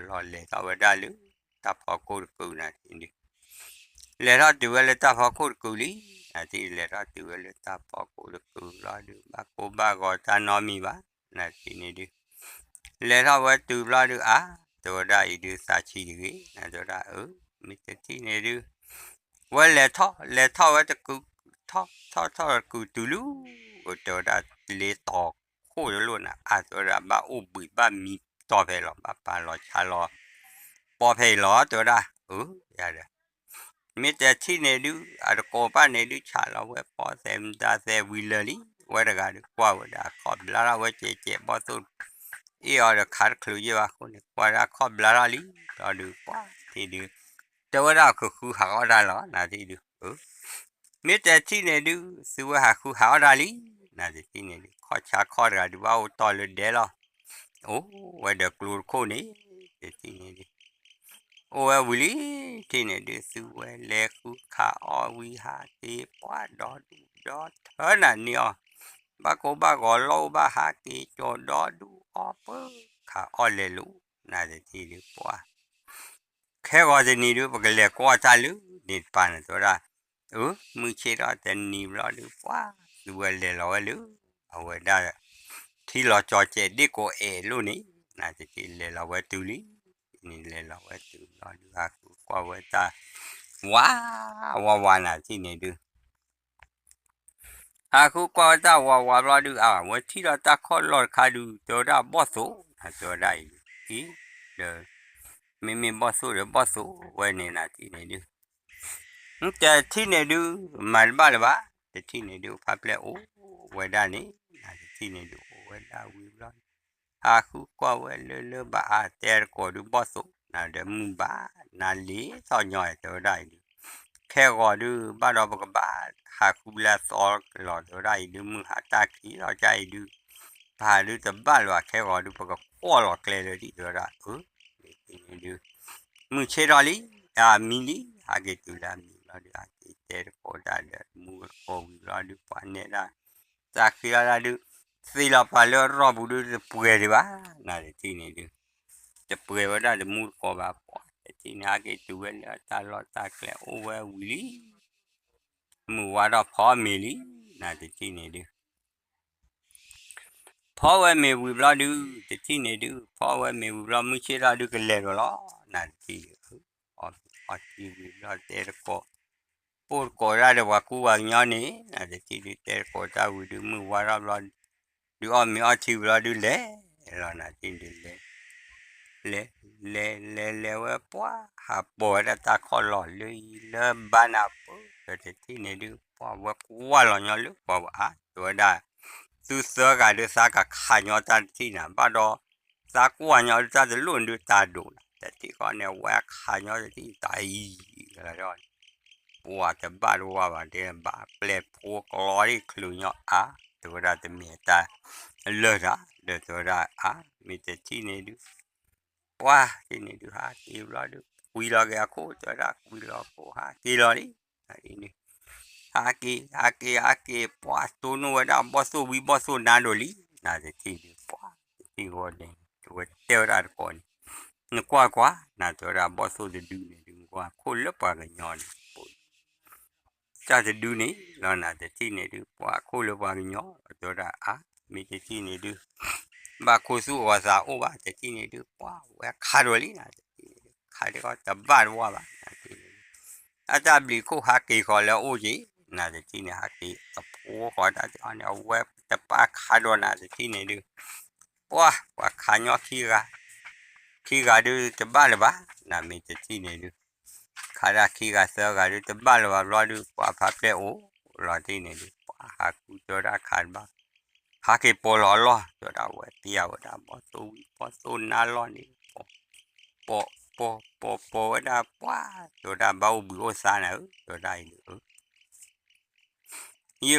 ဒီးတကိးအိၣ် ညီသီလၢအဆံက့ၤနၤ တဲပျးဒၣ်န့ၣ်ဒုး အိၣ်လၢအသီလၢအဆံလံ တဲဝဲဒၣ်အံၤဒုး ပကဘၣ်ပျီပလီၢ်လီၤ နၤတဲဝဲဒၣ် အၢ ယံာ်ဘျီဒုး အသုဝဲပျီထီၣ်အလီၢ်လံ နၤတထံၣ်န့ၣ်ဒုး ပျီလီၢ်လဲၤထီၣ်ဝဲဒၣ်လၢ တၢ်ဖီခိၣ်တကုာ်နၤတထံၣ်န့ၣ်ဒုး လဲၤထီၣ်တုၤဝဲလၢတၢ်ဖီခိၣ်တကုာ်လံ နၤတထံၣ်လဲၤထီၣ်တုၤဝဲလၢတၢ်ဖီခိၣ်တကုာ်ဘျီဒုး ဘၣ်ကိၢ်ဘၣ်ဂီၤတၢ်နီတမံၤဘၣ် နၤတထံၣ်န့ၣ်ဒုး လဲၤထီၣ်ဝဲတုၤဘျီဒုး အါ တဲဝဲဒၣ်အံၤဒုး သးဆံးတဂ့ၤ နၤတဲဝဲဒၣ် အၢ မ့ၢ်တထံၣ်န့ၣ်ဒုး ဝဲလဲၤထီၣ် လဲၤထီၣ်ဝဲတကုာ် ထီၣ်ထီၣ်ထီၣ်တကုာ်တုၤလၢ တဲဝဲဒၣ်လ့တီၤခိၣ်တလိၣ်နၤ အါ တဲဝဲဒၣ် ဘၣ်အိၣ်ဘှံးဘၣ်မံတီၢ်ဖဲအံၤလီၤ ဘၣ်ပာ်လီၤဆါလီၤ ပီဖဲအံၤလီၤ တဲဝဲဒၣ် အၢ ယၤဒီး မ့ၢ်တထံၣ်န့ၣ်ဒုး အတကိးပၢ်န့ၣ်ဒုး ဆးလီၤဝဲပီသဲးမတၤသဲးဝံၤလၢာ်လံ ဝဲတဂၤဒုး ကွၢ်ဝဲဒၣ်အခီၣ်ဘျါထီၣ်ဝဲကဲးကဲး ဘီၣ်သိၣ် အ့ၣ်အီၤဒီးခးတချုးယဲၢ်ဘၣ်အဃိန့ၣ် ကွၢ်ဒၣ်အခီၣ်ဘျါထီၣ်လံ ဒီးဒုး ပှၢ် တထံၣ်ဒုး တဲဝဲဒၣ်ကဃုဟးအီၣ်တၢ်လီၤ နၤတထံၣ်ဒုး မ့ၢ်တထံၣ်န့ၣ်ဒုး သုဝဲဟးဃုဟးအီၣ်တၢ်လံ နၤတထံၣ်န့ၣ်ဒုး ခီၣ်ဆါခီၣ်တဂၤဒုး ဘၣ်အိၣ်တီၢ်လၢဒဲလီၤ အိၣ်ဝဲဒီးကျိတခိၣ်န့ၣ် တထံၣ်န့ၣ်ဒုး အိၣ်ဝဲဝံၤလံ တထံၣ်န့ၣ်ဒုး သုဝဲလဲၤဃုခးအီၣ်ဝံၤဟးက့ၤ ပှၢ်ဒီဒူၣ်ဒီထၢနၤန့ၢ်အီၤ ဘၣ်ကိၢ်ဘၣ်ဂီၤလီၢ်အိၣ်ဘၣ်ဟးက့ၤ ကၠီၤဒီဒူၣ်အီၣ်ပၢခးအီၣ်လဲၤလိာ် နၤတထံၣ်ဒုး ပှၢ် ခဲဂီၤတနံၤဒုး ပကလဲၤကွၢ်တၢ်လၢန့ၣ်တပၤန့ၣ် တဲဝဲဒၣ် အၢ မုၢ်ဆ့ၣ်ထီၣ်တနံၤဘျီဒုး ပှၢ် သုဝဲလဲၤလီၤဝဲလၢ အဝဲဒၣ် ထံလီၤကၠီၤကဲးဒ့ၣ်ကိးအဲၣ်လိၣ်န့ၣ် နၤတထံၣ်လဲၤလီၤဝဲတုၤလံ န့ၣ်လဲၤလီၤဝဲတုၤဘျီဒုး ဟးဃုကွၢ်ဝဲတၢ် ဝါ ဝါဝါ နၤတထံၣ်န့ၣ်ဒုး ဟးဃုကွၢ်ဝဲတၢ်ဝးဝးဘျီဒုး အဝဲထံၣ်ဒီးတၢ်ခီၣ်လီၢ်တခါဒုး တဲဝဲဒၣ်ဘီၣ်သိၣ် တဲဝဲဒၣ်အံၤဒုး အံၤ ဒီး မ့မ့ၢ်ဘီၣ်သိၣ်ဒီးဘီၣ်သိၣ်ဝဲန့ၣ် နၤတထံၣ်န့ၣ်ဒုး တထံၣ်န့ၣ်ဒုး မၤတဘၣ်လၢၤဘၣ် တထံၣ်န့ၣ်ဒုး ဖးဖျဲၣ်အိၣ်ဝဲဒၣ်န့ၣ် နၤတထံၣ်န့ၣ်ဒုး အိၣ်ဝဲဒၣ်ဝံၤဘျီ ဟးဃုကွၢ်ဝဲလၢလၢဘၣ်အါ တဲတကိးဒုးဘီၣ်သိၣ် နၤဒီးမုၢ်ဘၣ် နၤလ့ၤထီၣ်ညီ တဲဝဲဒၣ်အံၤဒုး ခဲဂီၤဒုး ဘၣ်ဒီးပကဘၣ် ဟးဃုလၢအသီလီၤ တဲဝဲဒၣ်အံၤဒုး မုၢ်ဟါတၢ်ခံးလီၤ ကၢ်အံၤဒုး ပဟးဒုးတဘၣ်လၢၤဘၣ် ခဲဂီၤဒုး ပကကွၢ်လီၤကျဲလၢဒံး တဲဝဲဒၣ် အၢ မ့ၢ်တထံၣ်န့ၣ်ဒုး မုၢ်ဆ့ၣ်ထီၣ်လံ အမံလံ ဟးက့ၤတုၤလၢအမံဘျီဒုး ဟးက့ၤတဲတကိးတၢ်ဒီး မူတကိးဝံၤဘျီဒုး ပှၤနဲဒၣ် တၢ်ဃ့လီၤတၢ်ဒုး သ့လီၤပှၤလၢအရီၢ်ပူၤဒုး တပှဲၤဒံးဘၣ် နၤတထံၣ်န့ၣ်ဒုး တပှဲၤဝဲဒၣ်တမူတကိးဘၣ် ပှၤတထံၣ်န့ၣ် ဟးက့ၤတုၤဝဲလၢတၢ်လီၢ်တၢ်ကျဲအိၣ်ဝဲဝံၤလံ မုၢ်ဝါထီၣ်ဖီမ့ၤလံ နၤတထံၣ်န့ၣ်ဒုး ဖီဝဲမ့ၤဝံၤဘျီဒုး တထံၣ်န့ၣ်ဒုး ဖီဝဲမ့ၤဝံၤဘျီ မုၢ်ဆ့ၣ်ထီၣ်ဒုးကလဲၤဒီးလီၤ နၤတထံၣ်ဒုး အီၣ်မ့ၤအီထံဝံၤဘျီ တဲတကိး ပိၢ်တကိးတၢ်ဒီးပှၤကူပှၤကညီန့ၣ် နၤတထံၣ်ဒုး တဲတကိးတၢ်ဝံၤဒုး မုၢ်ဝါထီၣ်ဘျီ ဒုးအီၣ်မ့ၤအီထံဝံၤဘျီဒုးလဲၤလီၤ နၤတထံၣ်ဒုးလဲၤ လဲၤ လဲၤ လဲၤ လဲၤဝဲ ပှၤဟးပိာ်ဝဲဒၣ်တၢ်ခီၣ်လီၢ်လၢအံၤလၢဘၣ်နၤပၢၢ် ဒီးတထံၣ်န့ၣ်ဒုး ပှၤဝဲကွၢ်လီၤညီလၢပှၤအါ တဲဝဲဒၣ် သုသၢဂၤဒုးသးကခးညီတၢ်တထံၣ်နၤ ဘၣ်ဒီး သးကွၢ်ညီဒုးတၢ်တလိၣ်ဒုးတၢ်ဒိၣ်နၤ တထံၣ်ဃီန့ၣ် ဝဲခးညီတထံၣ်တၢ်အံၤ ပှၤတဘၣ်တဝါဘၣ် တဲဘၣ်ပျဲၢ်ဖိကျီဒ်ချုးညီအါ တဲဝဲဒၣ်တမ့ၢ်တၢ်လၢာ်တၢ် ဒီးတဲဝဲဒၣ်အါ မ့ၢ်တထံၣ်န့ၣ်ဒုး ပှၤတထံၣ်န့ၣ်ဒုး ဟးက့ၤဘျီဒုး ကွံလီၤက့ၤအခိၣ် တဲဝဲဒၣ်ကွံလီၤခိၣ် ဟးက့ၤလီၤလံ ဟးက့ၤ ဟးက့ၤ ဟးက့ၤ ပှၤတိၢ်နီၣ်ဝဲဒၣ်ဘီၣ်သိၣ်ဝံၤဘီၣ်သိၣ်နါဒိၣ်လံ နၤတထံၣ်ဒုး ပှၤတထံၣ်ဃီန့ၣ် တဲဝဲတဲဝဲဒၣ်တကိးန့ၣ် နကွၢ်ကွၢ် နၤတဲဝဲဒၣ်ဘီၣ်သိၣ်တဒုန့ၣ်ဒုး နကွၢ်ခိၣ်လၢပှၤကညီန့ၣ် တၢ်တဒုန့ၣ်လီၤ နၤတထံၣ်န့ၣ်ဒုး ပှၤခိၣ်လၢပှၤကညီ တဲဝဲဒၣ်အါ မ့ၢ်တထံၣ်န့ၣ်ဒုး ဘၣ်ခိၣ်သူၣ်အဂီၤသးအိၣ်ဘၣ် တထံၣ်န့ၣ်ဒုး ပှၤဝဲခးဒိၣ်လံ နၤတထံၣ်န့ၣ်ဒုး ခးဒ်ဃီတဘၣ်တဝါဘၣ် နၤတထံၣ်န့ၣ်ဒုး အတၢ်ဘျံးခိၣ်ဟးက့ၤဃီလၢအအိၣ်က့ၤ နၤတထံၣ်န့ၣ်ဟးက့ၤသဖှိဃီတၢ်တအီန့ၣ် အဝဲတပၣ်ခးဒိၣ် နၤတထံၣ်န့ၣ်ဒုး ပှၤ ပှၤခးညီခံဂၤ ခံဂၤဒုးတဘၣ်လၢၤဘၣ် နၤမ့ၢ်တထံၣ်န့ၣ်ဒုး ခးဒၣ်ခံဂၤသၢဂၤဒုးတဘၣ်လၢၤဘၣ်ဘျီဒုး ပှၤဖးဖျဲၣ်အိၣ်လီၤတထံၣ်န့ၣ်ဒုး ပှၤဟးကူတဲဝဲဒၣ်ခးတဘၣ် ဟးက့ၤပိာ်လီၤအလီၢ် တဲဝဲဒၣ်ဝဲပျၢ်ဝဲဒၣ် ဘီၣ်သိၣ်ဝံၤဘီၣ်သိၣ်နါလီၢ်န့ၣ် ပိာ် ပိာ် ပိာ် ပိာ် ပိာ်ဝဲဒၣ်ပှၤ တဲဝဲဒၣ်ဘၣ်အိၣ်ဘှံးအိၣ်သါနၤဧၢ တဲဝဲဒၣ်အံၤဒုး ယံာ်ဘျီဒုး ဝဲအိၣ်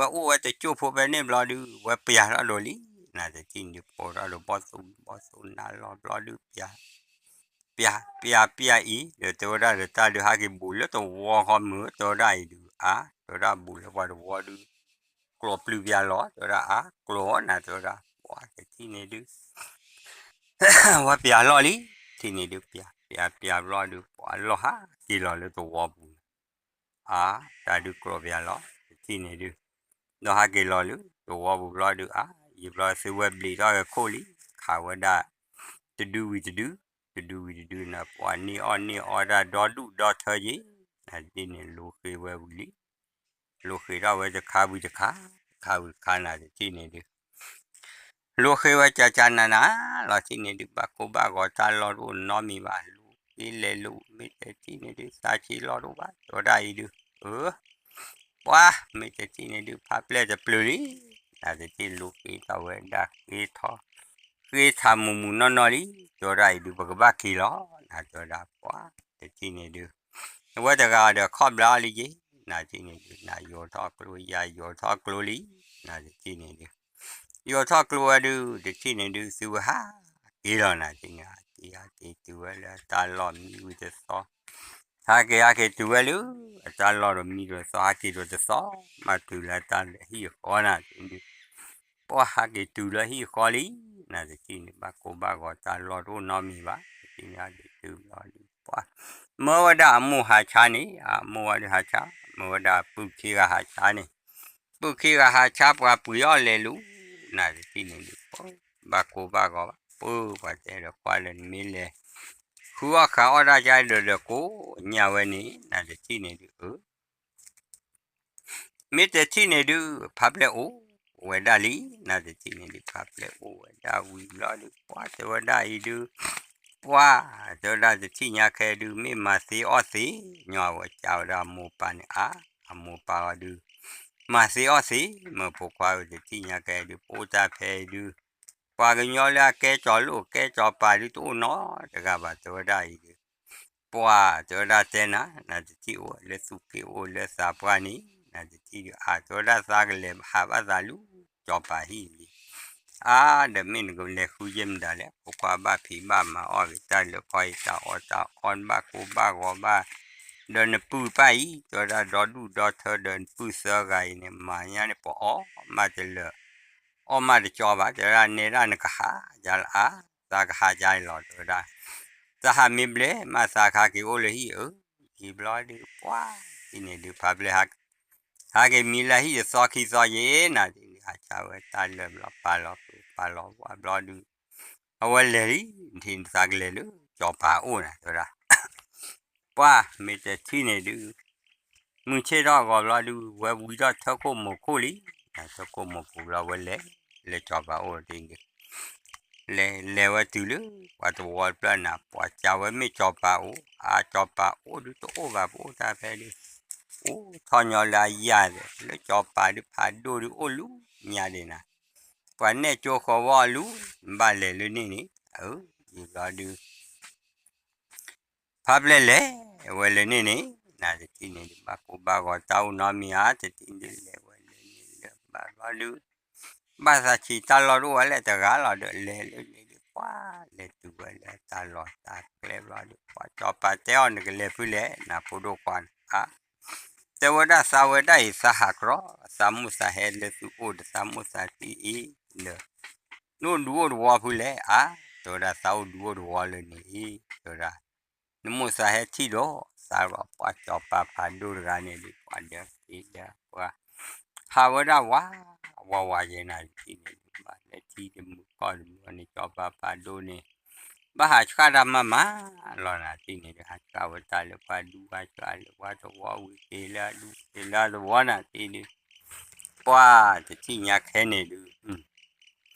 ဝဲတကၠိၢ်ဖိဖဲန့ၣ်ဘျီဒုး ဝဲပျၢ်ထီၣ်ဒိၣ်လံ နၤတထံၣ်န့ၣ်ဒုး ပိာ်ထီၣ်ဒိၣ်ဘီၣ်သိၣ်ဝံၤဘီၣ်သိၣ်နါလီၢ်ဘျီဒုး ပျၢ် ပျၢ် ပျၢ် ပျၢ်အံၤ ဒီးတဲဝဲဒၣ်ဒီးတၢ်ဒုးဟးက့ၤဘူးလၢတဝီဃီမုၢ် တဲဝဲဒၣ်အံၤဒုး အါ တဲဝဲဒၣ်ဘူးလၢပှၤတဝီဒုး ကျိးပျုၢ်ပျၢ်လီၤ တဲဝဲဒၣ်အါ ကျိးနၤ တဲဝဲဒၣ် ပှၤတထံၣ်န့ၣ်ဒုး ဝဲပျၢ်လီၢ်လံ ထံၣ်န့ၣ်ဒုး ပျၢ် ပျၢ် ပျၢ်ဘျီဒုး ပှၤလီၢ်ဟးက့ၤလီၤလၢတဝီပူၤ အါ တၢ်ဒုးကျိးပျၢ်လီၤ တထံၣ်န့ၣ်ဒုး ဒီးဟးက့ၤလီၤလၢတဝီပူၤဘျီဒုး အါ ယံာ်ဘျီသုဝဲဘျံးထီၣ်ဝဲခိၣ်လံ ခးဝဲဒၣ် တဒုဝံၤတဒု တဒုဝံၤတဒုန့ၣ် ပှၤန့ၢ်အီၣ်န့ၢ်အီတၢ်ဒီဒူၣ်ဒီထၢက့ၤ နၤတထံၣ်န့ၣ် လူၤဃ့ဝဲဝံၤလံ လူၤဃ့ထီၣ်ဝဲတခါဝံၤတခါ တခါဝံၤတခါ နၤတထံၣ်န့ၣ်ဒုး လူၤဃ့ဝဲကကနၤနၤ လီၤတထံၣ်န့ၣ်ဒုး ဘၣ်ကိၢ်ဘၣ်ဂီၤတၢ်လီၢ်တအိၣ်နီတမံၤဘၣ် လူၤဃ့လဲၤလူၤ မ့ၢ်တထံၣ်န့ၣ်ဒုး သးဆံးလီၢ်တအိၣ်ဘၣ် တဲဝဲဒၣ်အံၤဒုး အၢ ပှၤ မ့ၢ်တထံၣ်န့ၣ်ဒုး ဖးဖျဲၣ်တပျုၤလံ နၤတထံၣ်လူၤဃ့ထီၣ်ဝဲဒၣ်ဃ့ထီၣ် ဃ့ထးမူးမူးနီၢ်နီၢ်လံ တဲဝဲဒၣ်အံၤဒုး ပကဘၣ်က့ၤလီၤ နၤတဲဝဲဒၣ်ပှၤ တထံၣ်န့ၣ်ဒုး အဝဲတဂၤဒီးခီၣ်ဘျါအီၤလံက့ၤ နၤတထံၣ်န့ၣ်ဒုး နၤယိးထီၣ်ကျိယၤယိးထီၣ်ကျိလံ နၤတထံၣ်န့ၣ်ဒုး ယိးထီၣ်ကျိဝဲဒုး တထံၣ်န့ၣ်ဒုး သုဝဲဟးက့ၤလီၤ နၤတထံၣ်န့ၣ် ဟးက့ၤဟးက့ၤတုၤဝဲလၢအတၢ်လီၢ်မံဝံၤတသီ ဟးက့ၤဟးက့ၤတုၤဝဲလၢ အတၢ်လီၢ်ဒီးမံဒီးသီ ဟးက့ၤဒီးတသီ မၤတုၤလၢတၢ်ဟံၣ်အဃီ နၤတထံၣ်န့ၣ်ဒုး ပှၤဟးက့ၤတုၤလၢဟံၣ်အဃီလံ နၤတထံၣ်န့ၣ် ဘၣ်ကိၢ်ဘၣ်ဂီၤတၢ်လီၢ်တအိၣ်နီတမံၤဘၣ် တထံၣ်န့ၣ်ဟးက့ၤတုၤဘျီဒုး ပှၤ မၢဝဲဒၣ်အမိၢ်ဟးဆါန့ၣ် အမိၢ်ဝဲဒၣ်ဟးဆါ မၢဝဲဒၣ်ပုၢ်ခံဂၤဟးဆါန့ၣ် ပုၢ်ခံဂၤဟးဆါပှၤပှ့ၤအီၣ်လဲၤလူၤ နၤတထံၣ်န့ၣ်ဒုး ဘၣ်ကိၢ်ဘၣ်ဂီၤဘၣ် ပှၤတဲဒီးကွၢ်လၢနမ့ၢ်လဲၤ ဃုအီၣ်ဃးအီၣ်တၢ်ကါဒီးဒီးကိးညၣ်ဝဲန့ၣ် နၤတထံၣ်န့ၣ်ဒုး အၢ မ့ၢ်တထံၣ်န့ၣ်ဒုး ဖးပျဲၢ်အိၣ်ဝဲဒၣ်လံ, နတထံၣ်န့ၣ်ဒုး ဖးပျဲၢ်အိၣ်ဝဲဒၣ်ဝံၤဘျီဒုး ပှၢ်တဲဝဲဒၣ်အံၤဒုး, ပှၢ်တဲဝဲဒၣ် တထံၣ်ညါခဲဒုး မ့ၢ်မၤသ့အီၣ်သ့, ညီအဝဲကးဝဲဒၣ်အမိၢ်ပၢ်န့ၣ် အါ, အမိၢ်ပၢ်အီၤဒုး မၤသ့အီၣ်သ့, မ့ၢ်ဖိခွါဧၢ တထံၣ်ညါခဲဒုး ပအိၣ်တၢ်ဖဲဒုး ပှၤကညီလၢအကဲကၠီၤလိၣ်ကဲကၠီၤပၤဒုး တအိၣ်နီတဂၤဘၣ် တဲဝဲဒၣ်အံၤဒုး, ပှၢ်တဲဝဲဒၣ်တဲနၤ နတထံၣ်အိၣ်လၢသူၣ်က့အိၣ်လၢသးပှၢ်န့ၣ်, နတထံၣ်ဒုး အါ တဲဝဲဒၣ်သးကလဲၤဟးဘၣ်သးလူၤ ကၠီၤပၤဟံၣ်လံ အါ ဒီးမ့ၢ်နကလဲၤဃုယဲၢ်မတၤလဲၣ်, ဖိခွါဘၣ်ဖံးဘၣ်မၤအီၣ်ဂ့ၤ တၢ်လၢခီအံၤတၢ်အီၣ်တၢ်အီဘၣ်ကိၢ်ဘၣ်ဂီၤဘၣ်, ဒီးနပုၢ်ပၢ်အံၤ တဲဝဲဒၣ်ဒီဒူၣ်ဒီထၢဒီးနပုၢ်သၢဂၤအံၤန့ၣ် မၤညါန့ၣ် ပအီၣ်မးတလၢာ် အီၣ်မးတကၠီဘၣ်, တဲဝဲဒၣ်နဲဒၣ်နကဟးယါလၢအါ, သးကဟးယါလီၤ တဲဝဲဒၣ်, သးဟးမ့ၢ်ဘျဲၣ်မးသးကဟးက့ၤအိၣ်လၢဟံၣ်ဧၢ, ယံာ်ဘျီဒုး ပှၢ်တထံၣ်န့ၣ်ဒုး ဖးပျဲၢ် ဟးက့ၤမံလၢဟံၣ်တသီခံသီယဲၢ် နတထံၣ်န့ၣ် ဟးဆါဝဲတၢ်လၢာ်ဘျီ ပာ်လီၤပာ်လီၤဝါဘျီဒုး, အဝဲလဲၤလံ, နထံၣ်န့ၣ်သးကလဲၤလၢ ကၠီၤပၤအိၣ်နၤ တဲဝဲဒၣ် ပှၢ်မ့ၢ်တထံၣ်န့ၣ်ဒုး မုၢ်ဆ့ၣ်ထီၣ်ဂီၤဘျီဒုး ဝဲဝံၤထီၣ်ထၢခိၣ်မိာ်ခိၣ်လံ, ထၢခိၣ်မိာ်ပူၤဘျီဝဲလဲၤ လၢကၠီၤပၤအိၣ်တထံၣ်န့ၣ် လဲၤလဲၤဝဲတုၤလၢ ပှၤတဝီတဖျၢၣ်နၤ ပှၤကးဝဲမ့ၢ်ကၠီၤပၤအိၣ်, အါ ကၠီၤပၤအိၣ်ဒုးတအိၣ်ဘၣ် ပအိၣ်တၢ်ဖဲဒုး, အိၣ်ထီၣ်ညီလၢအယၢ်ဒီး လၢကၠီၤပၤဒုးဖးဒိၣ်ဒုးအိၣ်လူၤညါဒံးနၤ, ပှၤနဲၣ်ကၠိဃီၤဝီလူၤ, ဘၣ်လဲၤလၢန့ၣ်န့ၣ်, အၢ ယံာ်ဘျီဒုး ဖးပျဲၢ်လဲၤဝဲလၢန့ၣ်န့ၣ်, နတထံၣ်န့ၣ်ဒုး ဘၣ်ကိၢ်ဘၣ်ဂီၤတၢ်အိၣ်နီတမံၤဧါ, တထံၣ်န့ၣ်ဒုးလဲၤဝဲလၢန့ၣ်လၢဘၣ်ဘျီဒုး, ဘၣ်သးဆံးတၢ်လီၢ်တအိၣ်ဝဲလၢတဂၤလီၤဒီး လဲၤလၢန့ၣ်ဒုး ပှၢ်လဲၤတုၤဝဲလၢတၢ်လီၢ်တၢ်ကျဲဘျီဒုး ပှၢ်ကၠီၤပၤတဲအီၤ နကလဲၤဖုလဲၣ် နဖိဒိၣ်ခွါန့ၣ်ဧါ, တဲဝဲဒၣ်သးဝဲဒၣ်အံၤ သးဟးကြီ, သးမိၣ်သးဟဲလၢသုအိၣ်ဒီး သးမိၣ်သးသံအံၤဒီး နအိၣ်ဒူအိၣ်တဝီဖုလဲၣ်ဧါ, တဲဝဲဒၣ်သးအိၣ်ဒူအိၣ်တဝီလၢန့ၣ်အံၤ, တဲဝဲဒၣ် နမိၣ်သးဟဲထံၣ်ဒီး သးဘၣ်ပှၢ်ကၠီၤပၤဖးဒိၣ်တဂၤန့ၣ်ဒုး ပှၢ်ဒီးသ့ဒီးပှၢ် ဟးဝဲဒၣ်ဝး ဝးဝးယဲနၤတထံၣ်န့ၣ်ဒုး ဘၣ်လၢထံတမုာ်ကီၢ်တမုာ်န့ၣ် ကၠီၤပၤဖးဒိၣ်န့ၣ် ဘၣ်ဟးဆှၣ်တၢ်မၤမၤလီၤနၤတထံၣ်န့ၣ်ဒုး ဟးဆှၣ်ဝဲတၢ်လၢပှၢ်ဒူ ဟးဆှၣ်လၢပှၢ်တဝီဝံၤ က့ၤလၢအဒူက့ၤလၢအသဝီနၤတထံၣ်ဒုး ပှၢ်တထံၣ်ညါခဲန့ၣ်ဒုး ဝဲလဲၤတုၤလၢကၠီၤပၤအိၣ်လီၤ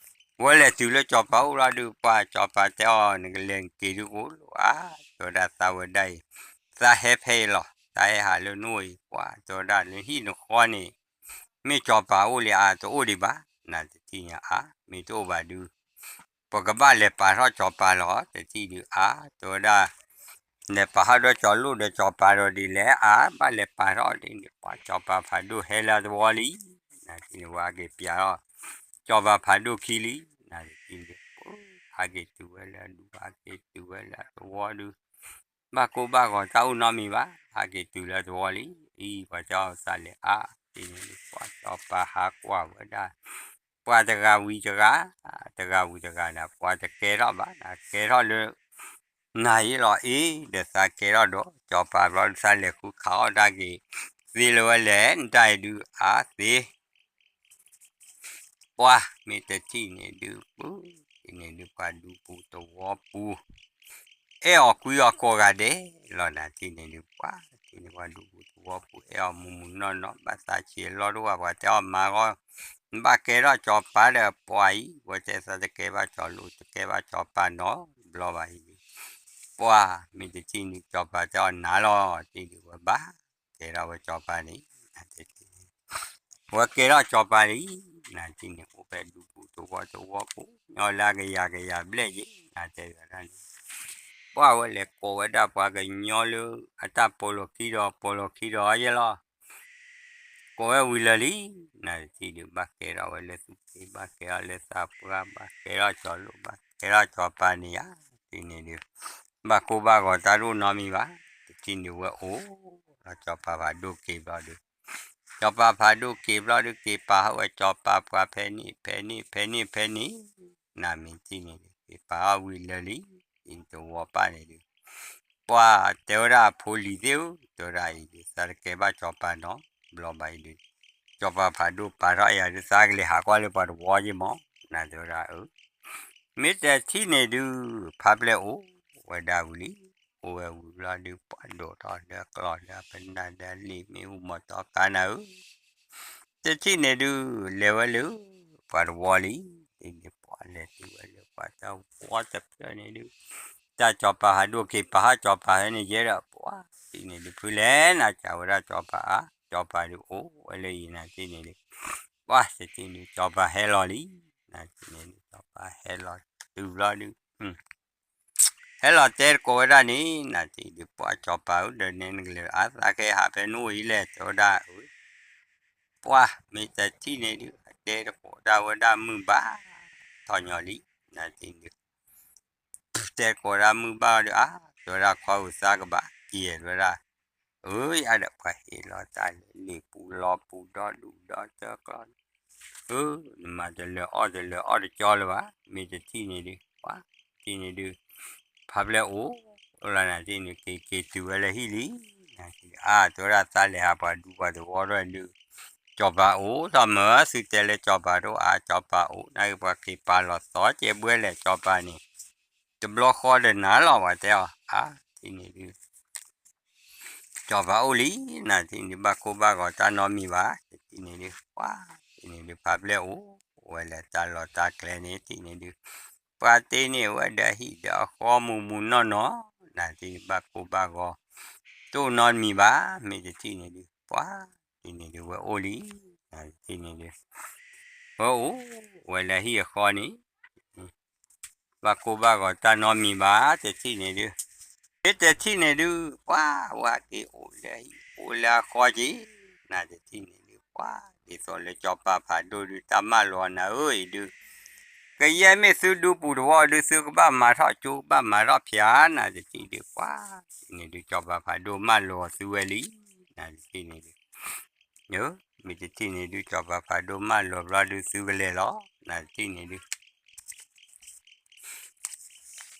ဒုး ပှၢ်ကၠီၤပၤတဲအီၤ နကလဲၤနက့ၤဒုးအိၣ်လီၤဧါ, တဲဝဲဒၣ်သးဝဲဒၣ်အံၤ သးဟဲဖဲအံၤလီၤ, သးဟဲဟးလၢနအိၣ်အံၤ ပှၢ်တဲဝဲဒၣ်လၢဟံၣ်နဃီန့ၣ် မ့ၢ်ကၠီၤပၤအိၣ်လံဧါ, တအိၣ်ဒံးဘၣ်, နတထံၣ်ညါဧါ, မ့ၢ်တအိၣ်ဘၣ်ဒုး ပကဘၣ်လဲၤပာ်ထီၣ်ကၠီၤပၤလီၤ တထံၣ်ဒုးဧါ, တဲဝဲဒၣ် လဲၤပာ်ထီၣ်ဒီးကၠီၤလိၣ်ဒီးကၠီၤပၤဒီးဒ်လဲၣ်ဧါ, ဘၣ်လဲၤပာ်ထီၣ်ဒ်န့ၣ် ပှၢ်ကၠီၤပၤဖးဒိၣ်ဟဲလၢအသဝီလံ, နတထံၣ်န့ၣ် ဝဲဟးက့ၤပျးထီၣ် ကၠီၤပၤဖးဒိၣ်ခံလံ, နတထံၣ်န့ၣ် ဟးက့ၤတုၤဝဲလၢအဒူ ဟးက့ၤတုၤဝဲလၢအသဝီဒုး ဘၣ်ကိၢ်ဘၣ်ဂီၤတၢ်အိၣ်နီတမံၤဘၣ်, ဟးက့ၤတုၤလၢသဝီလံ, အံၤ ပှၤတဲအီၤသးလဲၤအါ, တထံၣ်န့ၣ်ဒုး ပှၢ်ကၠီၤပၤဟးကွၢ်ဝဲဒၣ် ပှၤတဂၤဝံၤတဂၤ, တဂၤဝံၤတဂၤဒီး ပှၤတကဲထီၣ်ဘၣ်, ကဲထီၣ်လၢ နၤအံၤလီၤအံၤ ဒီးသးကဲထီၣ်ဒီး ကၠီၤပၤဘျီဒုး သးလဲၤဃုခးအီၣ်တၢ်က့ၤ သ့လၢၤဝဲလဲၣ် နတၢ်အံၤဒုး အါသ့ ပှၢ်မ့ၢ်တထံၣ်န့ၣ်ဒုး ပူၤ တထံၣ်န့ၣ်ဒုး ပှၤဒူပူၤသဝီပူၤ အဲၣ်အီၤကွံအီၤကိးဂၤဒဲးလီၤ နၤတထံၣ်န့ၣ်ဒုး ပှၢ်တထံၣ်န့ၣ် ပှၤဒူပူၤသဝီပူၤ အဲၣ်အီၤမုၢ်မုၢ်နီၢ်နီၢ် ဘၣ်သးဆံးအလီၢ်တအိၣ်ဘၣ် ပှၤတဲအီၤမၤဂီၢ် နဘၣ်ကဲထီၣ်ကၠီၤပၤဒီးပှၤအံၤ ဝဲတဲသးတကဲဘၣ်ကၠီၤလိၣ် တကဲဘၣ်ကၠီၤပၤနီတဘျီဘၣ်အံၤဒုး ပှၢ်မ့ၢ်တထံၣ်န့ၣ် ကၠီၤပၤတဲအီၤနၤလီၤ တထံၣ်ဒုး ဝဲဘၣ်ကဲထီၣ်ဝဲကၠီၤပၤန့ၣ် ဝဲကဲထီၣ်ကၠီၤပၤလံ နၤတထံၣ်န့ၣ် အိၣ်ဖဲဒူပူၤသဝီသဝီပူၤ ညီလၢကယၤကယၤဘျဲၣ်ယဲ နၤတဲဝဲဒၣ်န့ၣ် ပှၢ်ဝဲလဲၤကိးဝဲဒၣ်ပှၤကညီလၢအတၢ်ပိာ်လီၤခံဒီး ပိာ်လီၤခံဒီးယဲလီၤ ကိးဝဲဝံၤလၢာ်လံ နၤတထံၣ်ဒုး ဘၣ်ကဲထီၣ်ဝဲလၢသူၣ်က့ ဘၣ်ကဲထီၣ်လၢသးပှၢ် ဘၣ်ကဲထီၣ်ကၠီၤလိၣ် ဘၣ်ကဲထီၣ်ကၠီၤပၤန့ၣ်ဧါ တထံၣ်န့ၣ်ဒုး ဘၣ်ကိၢ်ဘၣ်ဂီၤတၢ်တအိၣ်နီတမံၤဘၣ် တထံၣ်န့ၣ်ဝဲအိၣ်ဒီးကၠီၤပၤဖးဒိၣ်က့ၤဘျီဒုး ကၠီၤပၤဖးဒိၣ်က့ၤဘျီဒုး က့ၤပာ်ဟီၣ်ဝဲကၠီၤပၤပှၤဖဲန့ၣ် ဖဲန့ၣ် ဖဲန့ၣ် ဖဲန့ၣ် နၤမ့ၢ်တထံၣ်န့ၣ်ဒုး က့ၤပာ်ဟီၣ်ဝံၤလၢာ်လံ တဝီပၢ်န့ၣ်ဒုး ပှၢ်တဲဝဲဒၣ်အဖိလံၤသ့ၣ်ဧၢ တဲဝဲဒၣ်အံၤဒုး သးတကဲဘၣ်ကၠီၤပၤနီတဘျီဘၣ်အံၤဒုး ကၠီၤပၤဖးဒိၣ်ပာ်ထီၣ်ယၤဒုး သးကလဲၤဟးကွၢ်လၢပှၤတဝီယ့မး နၤတဲဝဲဒၣ်အၢ မ့ၢ်တထံၣ်န့ၣ်ဒုး ဖးပျဲၢ်အိၣ်ဝဲဒၣ်ဝံၤလံ အိၣ်ဝဲဝံၤဘျီဒုး ပှၢ်ဒိၣ်ထီၣ်လၢကျီၢ်လၢပနၢ်လၢလံာ်မ့ၣ်အူမီၤတီပၢ်နၤဧၢ တထံၣ်န့ၣ်ဒုး လဲၤဝဲလၢ ပှၤတဝီလံ, တထံၣ်န့ၣ်ပှၤလဲၤတုၤဝဲလၢပှၤတဝီတဖျၢၣ်န့ၣ်ဒုး, တၢ်စီၤပၤဟးဒိၣ်က့ၤ ပာ်ဟးစီၤပၤဟဲန့ၣ်ယဲဒီး ပှၤတထံၣ်န့ၣ်ဒုး ဖုလဲၣ်နၤကးဝဲဒၣ်စီၤပၤဧါ, စီၤပၤဒုးအိၣ်ဝဲလၢအံၤနၤတထံၣ်န့ၣ်ဒုး, ပှၤတထံၣ်န့ၣ်ဒုး စီၤပၤဟဲလီၤလံ, နၤတထံၣ်န့ၣ်ဒုး စီၤပၤဟဲလီၤတုၤဘျီဒုး ဟဲလီၤတဲတကိးဝဲဒၣ်န့ၣ် နၤတထံၣ်ဒုး ပှၤစီၤပၤဧၢ ဒီးနဲနကလဲၤအါသးကဲဟးဖဲနအိၣ်အံၤလဲၣ် တဲဝဲဒၣ်, ပှၤမ့ၢ်တထံၣ်န့ၣ်ဒုး အတဲတကိးဒၣ်ဝဲဒၣ်မုၢ်ဘၣ်ထီၣ်ညီလံ, နၤတထံၣ်န့ၣ်ဒုး တဲတကိးဒၣ်မုၢ်ဘၣ်ဒီး အါ တဲဝဲဒၣ်ခီဧိၤသါကဘၣ်က့ၤတဲဝဲဒၣ်, အၢ ယၤဒီးပှၤဟ့ၣ်လီၤတၢ်လၢလ့ၣ်ပူၤလီၤပူၤဒီဒူၣ်ဒီတကျီန့ၣ်, အၢ နမၤတလၢအီၣ်တလၢအီၣ်တကၠီလၢၤဘၣ်, မ့ၢ်တထံၣ်န့ၣ်ဒုး ပှၤတထံၣ်န့ၣ်ဒုး ဖါပျဲၢ်အိၣ်လီၤ နၤတထံၣ်န့ၣ် က့ၤက့ၤတုၤဝဲလၢဟံၣ်လံ, နၤတထံၣ်ဒုး အါ တဲဝဲဒၣ်သးလဲၤဟးပှၤဒူပှၤသဝီထီၣ်ဒုး စီၤပၤအိၣ်ထီၣ်မၢ သုတဲလၢစီၤပၤတအိၣ်အါ စီၤပၤအိၣ် နက့ၤပှၤက့ၤပာ်လီၤသီကဲဘှဲလဲၣ် စီၤပၤန့ၣ် တဘျီဃီဒီးနၤလီၤ ပှၤတဲအီၤ အါ တထံၣ်န့ၣ်ဒုး စီၤပၤအိၣ်လံ, နၤတထံၣ်န့ၣ်ဒုး ဘၣ်ကိၢ်ဘၣ်ဂီၤတၢ်နီတမံၤဘၣ်, တထံၣ်န့ၣ်ဒုး ပှၤတထံၣ်န့ၣ်ဒုး ဖါပျဲၢ်အိၣ်ဝဲလၢတၢ်လီၢ်တၢ်ကျဲန့ၣ် တထံၣ်န့ၣ်ဒုး ပှၤတ့န့ၢ်ဝဲဒီးဟံၣ်ဒီးအဃီမုၢ်မုၢ်နီၢ်နီၢ်, နၤတထံၣ်န့ၣ် ဘၣ်ကိၢ်ဘၣ်ဂီၤ တအိၣ်နီတမံၤဘၣ်, မ့ၢ်တထံၣ်န့ၣ်ဒုး ပှၤတထံၣ်န့ၣ်ဒုး ဝဲအိၣ်လံ, နၤတထံၣ်န့ၣ်ဒုး ဝဲအိၣ်ဝဲလၢဟံၣ်အဃီန့ၣ် ဘၣ်ကိၢ်ဘၣ်ဂီၤတၢ်နီတမံၤဘၣ်, တထံၣ်န့ၣ်ဒုး မ့ၢ်တထံၣ်န့ၣ်ဒုး ပှၤဝဲက့ၤအိၣ်လၢဟံၣ်အိၣ်လၢအဃီက့ၤ, နၤတထံၣ်န့ၣ်ဒုး ပှၤဒ်သိးလၢစီၤပၤဖးဒိၣ်ဒုး တၢ်မၢလီၤနၤဧၢအံၤဒုး ကယဲၢ်မ့ၢ်သုဒူပူၤတဝီဒုး သုကဘၣ်မၤထီၣ်ကၠိ ကဘၣ်မၤထီၣ်ဖၠၣ်, နၤတထံၣ်ဒုး ပှၤတထံၣ်န့ၣ်ဒုး စီၤပၤဖးဒိၣ်မၢလီၤသုဝဲလံ, နၤတထံၣ်န့ၣ်ဒုး မ့ၢ်တထံၣ်န့ၣ်ဒုး စီၤပၤဖးဒိၣ်မၢလီၤဘျီဒုး သုကလဲၤလီၤ, နၤတထံၣ်န့ၣ်ဒုး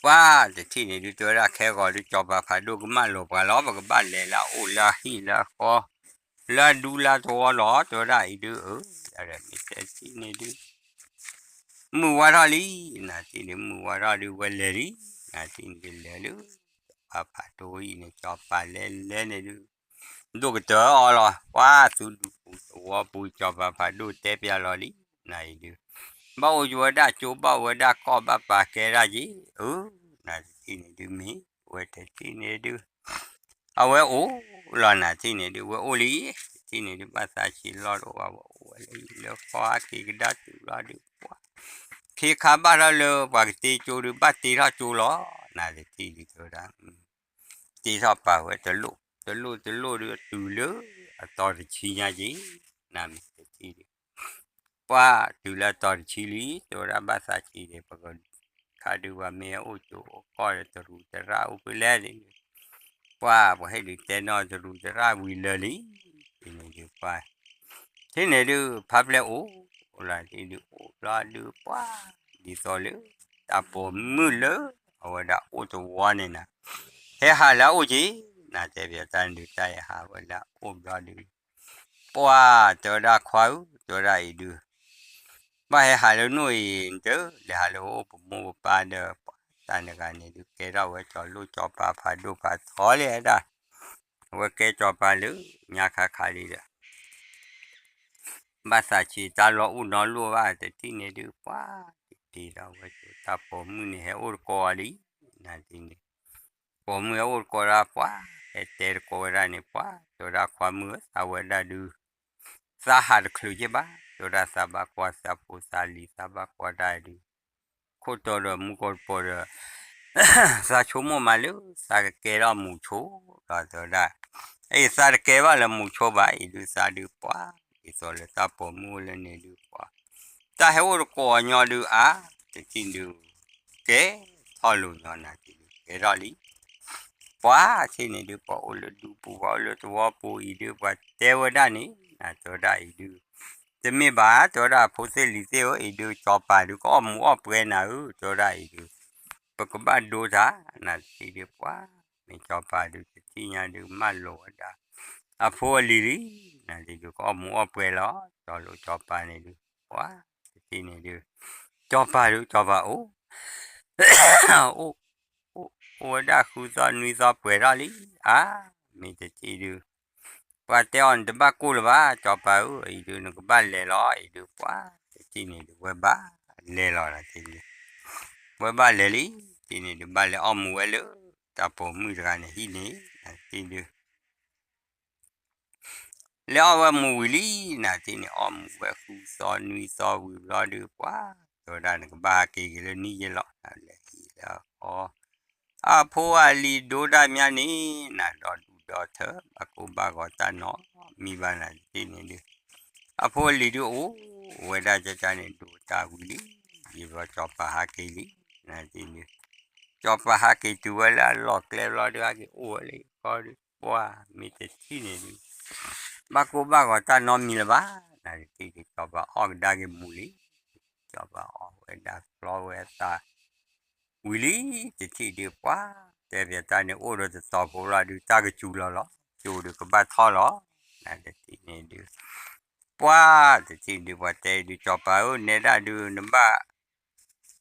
ပှၤတထံၣ်န့ၣ်ဒုး တဲဝဲဒၣ်ခဲဂီၤဒုး စီၤပၤဖးဒိၣ်ကမၢလီၤပှၤလီၤ, ပကဘၣ်လဲၤလၢအအိၣ်လၢအဟံၣ်လၢအဃီ လၢအဒူလၢအသဝီလီၤ, တဲဝဲဒၣ်အံၤဒုး အၢ ယၤဒီးမ့ၢ်တထံၣ်န့ၣ်ဒုး မုၢ်ဝါထီၣ်လံ, နၤတထံၣ်န့ၣ် မုၢ်ဝါထီၣ်ဒုး ဝဲလဲၤလံ, နၤတထံၣ်န့ၣ်ဒုး လဲၤလၢ စီၤပၤဖးဒိၣ်အံၤန့ၣ် စီၤပၤလဲၤလဲၤန့ၣ်ဒုး ဒိၣ်ကတၢၢ်အီၤလီၤ, ပှၤသုဒူပူၤသဝီပူၤ စီၤပၤဖးဒိၣ်တဲပျးလီၤလံ, နၤအံၤဒုး ဘၣ်အိၣ်ယဝဲဒၣ်ကၠိ ဘၣ်အိၣ်ဝဲဒၣ်ကီၢ် ဘၣ်ပာ်ကဲဒၣ်က့ၤ, အၢ နၤတထံၣ်န့ၣ်ဒုး မ့ၢ်ဝဲတထံၣ်န့ၣ်ဒုး အဝဲအိၣ်လီၤ နၤတထံၣ်န့ၣ်ဒုး ဝဲအိၣ်လံ, တထံၣ်န့ၣ်ဒုး ဘၣ်သးဆံးလီၢ်တအိၣ်ဘၣ် ဝဲအိၣ်ဝဲလၢဟံၣ်လၢဃီ ဟးက့ၤကဒါတုၤလီၤဒုး ပှၤ ခ့ခါဘၣ်ထီၣ်လၢပှၤကတ့ကၠိဒုး ဘၣ်တ့ထီၣ်ကၠိလီၤ, နၤတထံၣ်ဒုးတဲဝဲဒၣ် တ့ထီၣ်ပာ်ဝဲတလိၣ် တလိၣ်တလိၣ်ဒုး တုၤလၢအတီၤတဆံညါက့ၤ, နၤမ့ၢ်တထံၣ်ဒုး ပှၤတုၤလၢအတီၤတဆံလံ တဲဝဲဒၣ်ဘၣ်သးဆံးဒံး ပကခါဒုး ပှၤမ့ၢ်အိၣ်ကၠိအိၣ်ကီၢ်ဒီး တရူးတရၣ်အိၣ်ဖဲလဲၣ်န့ၣ်ဒုး ပှၤ ပှၤဟဲဒုးတဲနီၣ်တရူးတရၣ်ဝံၤလၢာ်လံ, တထံၣ်န့ၣ်ဒုး ပှၤ တထံၣ်န့ၣ်ဒုး ဖါပျဲၢ်အိၣ်လီၤ တထံၣ်ဒုး အိၣ်ဘျီဒုး ပှၤ ဒ်သိးလၢ တၢ်ပိာ်မုၣ်လၢ အဝဲဒၣ်အိၣ်တဝီန့ၣ်နၤ ဟဲဟးလၢအအိၣ်က့ၤ, နၤတဲပျးတၢ်န့ၣ်ဒုး တၢ်ဟဲဟးဝဲလၢအအိၣ်ဘျီဒုး ပှၤ တဲဝဲဒၣ်ခွါဧၢ တဲဝဲဒၣ်အံၤဒုး ဘၣ်ဟဲဟးလၢနအိၣ်အံၤ တလဲၤဟးလၢပအိၣ်ပမိၢ်ပပၢ်ဒီး ပှၤတၢ်တဂၤန့ၣ်ဒုး ကဲထီၣ်ဝဲစီၤလိၣ်စီၤပၤဖးဒိၣ်ဖးထီလံဒၣ်, အဝဲကဲစီၤပၤလၢညါခါခါလံဒီး ဘၣ်သးဆံးတၢ်လီၢ်အိၣ်နီတလိၣ်ဘၣ် တထံၣ်န့ၣ်ဒုး ပှၤ တထံၣ်ဒီးဝဲကၠိ တၢ်ပိာ်မုၣ်န့ၣ် ဟဲအိၣ်တကိးအီၤလံ, နၤတထံၣ်န့ၣ် ပိာ်မုၣ်ဟဲအိၣ်တကိးဒၣ် ပှၤ ဟဲတဲတကိးဝဲဒၣ်န့ၣ် ပှၤ တဲဝဲဒၣ်ခွါမုၣ်ဧၢ သးဝဲဒၣ်ဒုး သးဟးတချုးက့ဘၣ် တဲဝဲဒၣ် သးဘၣ်ကွၢ်သးဖိသးလံၤ သးဘၣ်ကွၢ်တၢ်ဒုး ခိၣ်တီဒီးမူကီၢ်တပီၤဒီး သးဆိကမိၣ်မးလၢ သးကကဲထီၣ်မူဆိဒီး တဲဝဲဒၣ် အံၤသးတကဲဘၣ်လၢမူဆိဘၣ် အံၤဒုးသးဒုးပှၤ ဒ်သိးလၢတၢ်ပိာ်မုၣ်အိၣ်လၢန့ၣ်ဒုးပှၤ တၢ်ဟဲအိၣ်တကိးညီဒုးအါ တထံၣ်ဒုး ကဲထီၣ်လိာ်ညီနၤတထံၣ်ဒုး ကဲထီၣ်လံ ပှၤတထံၣ်န့ၣ်ဒုး ပှၤအိၣ်လၢဒူပူၤ ပှၤအိၣ်လၢသဝီပူၤအံၤဒုး ပှၤတဲဝဲဒၣ်န့ၣ် နၤတဲဝဲဒၣ်အံၤဒုး တမ့ၢ်ဘၣ် တဲဝဲဒၣ်ဖိသ့ၣ်လံၤသ့ၣ်ဧၢ အံၤဒုး စီၤပၤဒုး ကအီၣ်မူၤအီၣ်ပှဲၤနၤဧၢ တဲဝဲဒၣ်အံၤဒုး ပကဘၣ်ဒိတၢ် နၤတထံၣ်ဒုး ပှၤ မ့ၢ်စီၤပၤဒုး တထံၣ်ညါဒုး မၢလီၤဝဲဒၣ် အဖိအလံၤလံ နၤတထံၣ်ဒုး ကအီၣ်မူၤအီၣ်ပှဲၤလီၤ စီၤလိၣ်စီၤပၤန့ၣ်ဒုး ပှၤ တထံၣ်န့ၣ်ဒုး စီၤပၤဒုး စီၤပၤအိၣ် အိၣ် အိၣ်ဝဲဒၣ်ဃုသီနွံသီပှဲၤထီၣ်လံ အါ မ့ၢ်တထံၣ်ဒုး ပှၤတဲအီၤနတဘၣ်ကိၢ်လၢၤဘၣ် စီၤပၤဧၢ, အံၤဒုးနကဘၣ်လဲၤလီၤ အံၤဒုးပှၤ တထံၣ်န့ၣ်ဒုး ဝဲဘၣ်လဲၤလီၤနၤတထံၣ်န့ၣ်, ဝဲဘၣ်လဲၤလံ, တထံၣ်န့ၣ်ဒုးဘၣ်လဲၤအီၣ်မူးဝဲလၢ တၢ်ပိာ်မုၣ်တဂၤန့ၣ်ဟံၣ်န့ၣ် နၤတထံၣ်ဒုး လဲၤအီၣ်ဝဲမူးဝံၤလံ, နၤတထံၣ်န့ၣ် အီၣ်မူးဝဲဃုသီနွံသီဝံၤဘျီဒုး ပှၤတဲဝဲဒၣ်နကဘၣ်ဟးက့ၤက့ၤလၢနံၣ်ယဲလီၤ, နလဲၤဟံၣ်လၢအီၤ အဖိအလံၤဒိတၢ်မးန့ၣ် နၤဒီးဒူၣ်ဒီးထၢ ဘၣ်ကိၢ်ဘၣ်ဂီၤတၢ်နီတမံၤဘၣ် နၤတထံၣ်န့ၣ်ဒုး အဖိအလံၤဒုးအိၣ်ဝဲဒၣ်ကကန့ၣ် ဒိၣ်တၢ်ဝံၤလံ, ယံာ်ဘျီစီၤပၤဟးက့ၤလံ, နၤတထံၣ်ဒုး စီၤပၤဟးက့ၤတုၤဝဲလၢအလီၢ်ကျဲဘျီဒုး ဟဲက့ၤအိၣ်ဝဲလၢအံၤဃီဒုး ပှၤမ့ၢ်တထံၣ်န့ၣ်ဒုး ဘၣ်ကိၢ်ဘၣ်ဂီၤတၢ်နီတမံၤလၢၤဘၣ်, နၤတထံၣ်ဒုး စီၤပၤအီၣ်ကဒါက့ၤမူးလံ, စီၤပၤအီၣ်ဝဲဒၣ်ကျီဝဲအသး ဝံၤလံ, တထံၣ်ဒုးပှၤ တဲပၠးတၢ်န့ၣ် အိၣ်ဒီးတတီၤဖိလီၤဒုး တၢ်ကစူၤလီၤလီၤ, ကၠိဒုးကဘၣ်ထီၣ်လီၤ, နၤတထံၣ်န့ၣ်ဒုး ပှၤတထံၣ်ဒုး ပှၤတဲအံၤဒုး စီၤပၤဧၢ နဲဒၣ်ဒုး နဘၣ်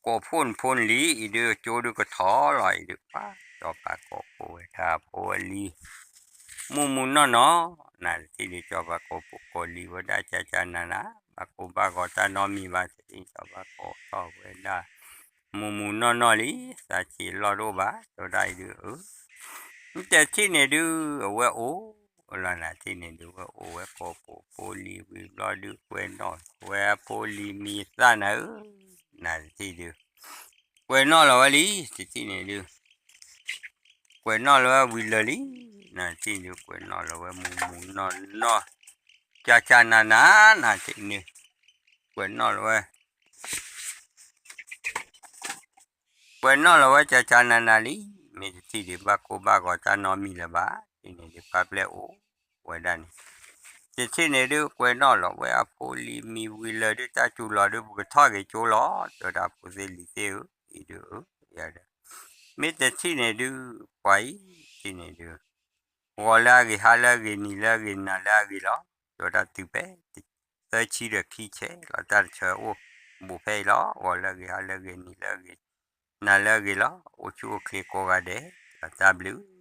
ကိးဖှိၣ်နဖိနလံၤ အံၤဒုး ကၠိဒုးကထီၣ်လီၤ အံၤဒုးပှၤ စီၤပၤကိးဖှိၣ်ဝဲဒၣ်ဖိအလံၤ မူးမူးနီၢ်နီၢ်, နၤတထံၣ်ဒုး စီၤပၤကိးဖှိၣ်ကိးလံၤဝဲဒၣ်ကကနၤနၤ, ဘၣ်ကိၢ်ဘၣ်ဂီၤတၢ်နီတမံၤဘၣ် တထံၣ်စီၤပၤကိးထီၣ်ဝဲဒၣ် မူးမူးနီၢ်နီၢ်လံ, သးဆံးလီၢ်တအိၣ်ဘၣ် တဲဝဲဒၣ်အံၤဒုး အၢ မ့ၢ်တထံၣ်န့ၣ်ဒုး အဝဲအိၣ်လီၤ နၤတထံၣ်န့ၣ်ဒုး ဝဲအိၣ်ဝဲကိးဖှိၣ်ဖိလံၤဝံၤဘျီဒုး ကွဲးနီၣ်ဝဲအဖိလံၤမံၤသၣ်နၤဧၢ, နၤတထံၣ်ဒုး ကွဲးနီၣ်လီၤဝဲလံ တထံၣ်န့ၣ်ဒုး ကွဲးနီၣ်လီၤဝဲဝံၤလၢာ်လံ, နၤတထံၣ်ဒုး ကွဲးနီၣ်လီၤဝဲမူးမူးနီၢ်နီၢ် ကကနၤနၤ နၤတထံၣ်န့ၣ် ကွဲးနီၣ်လီၤဝဲ ကွဲးနီၣ်လီၤဝဲကကနၤနၤလံ, မ့ၢ်တထံၣ်ဒုး ဘၣ်ကိၢ်ဘၣ်ဂီၤတၢ်နီတမံၤလၢၤဘၣ်, တထံၣ်န့ၣ်ဒုး ပှၤပျဲအိၣ်ဝဲဒၣ်န့ၣ်, တထံၣ်န့ၣ်ဒုး ကွဲးနီၣ်လီၤဝဲအဖိလံၤမံၤဝံၤလၢာ်ဒုး တၢ်စူၤလီၤဒုး ပကထီၣ်က့ၤကၠိလီၤ, တဲဝဲဒၣ်ဖိသ့ၣ်လံၤသ့ၣ်ဧၢ, အံၤဒုး မ့ၢ်တထံၣ်န့ၣ်ဒုး ပှၤအံၤ တထံၣ်န့ၣ်ဒုး ဂီၤလၢအဂ့ၤ ဟါလၢအဂ့ၤ နံၤလၢအဂ့ၤ နၤလၢအဂ့ၤလီၤ, တဲဝဲဒၣ်တုၤဖဲ သၢဆံဒီးခံဆဲးလီၤ တၢ်တဆၢအိၣ်ဘူးဖဲအံၤလီၤ, ဂီၤလၢအဂ့ၤ ဟါလၢအဂ့ၤ နံၤလၢအဂ့ၤ နၤလၢအဂ့ၤလီၤ, အိၣ်ဆူၣ်အိၣ်ချ့ကိးဂၤဒဲးလီၤ, တၢ်ဘျုး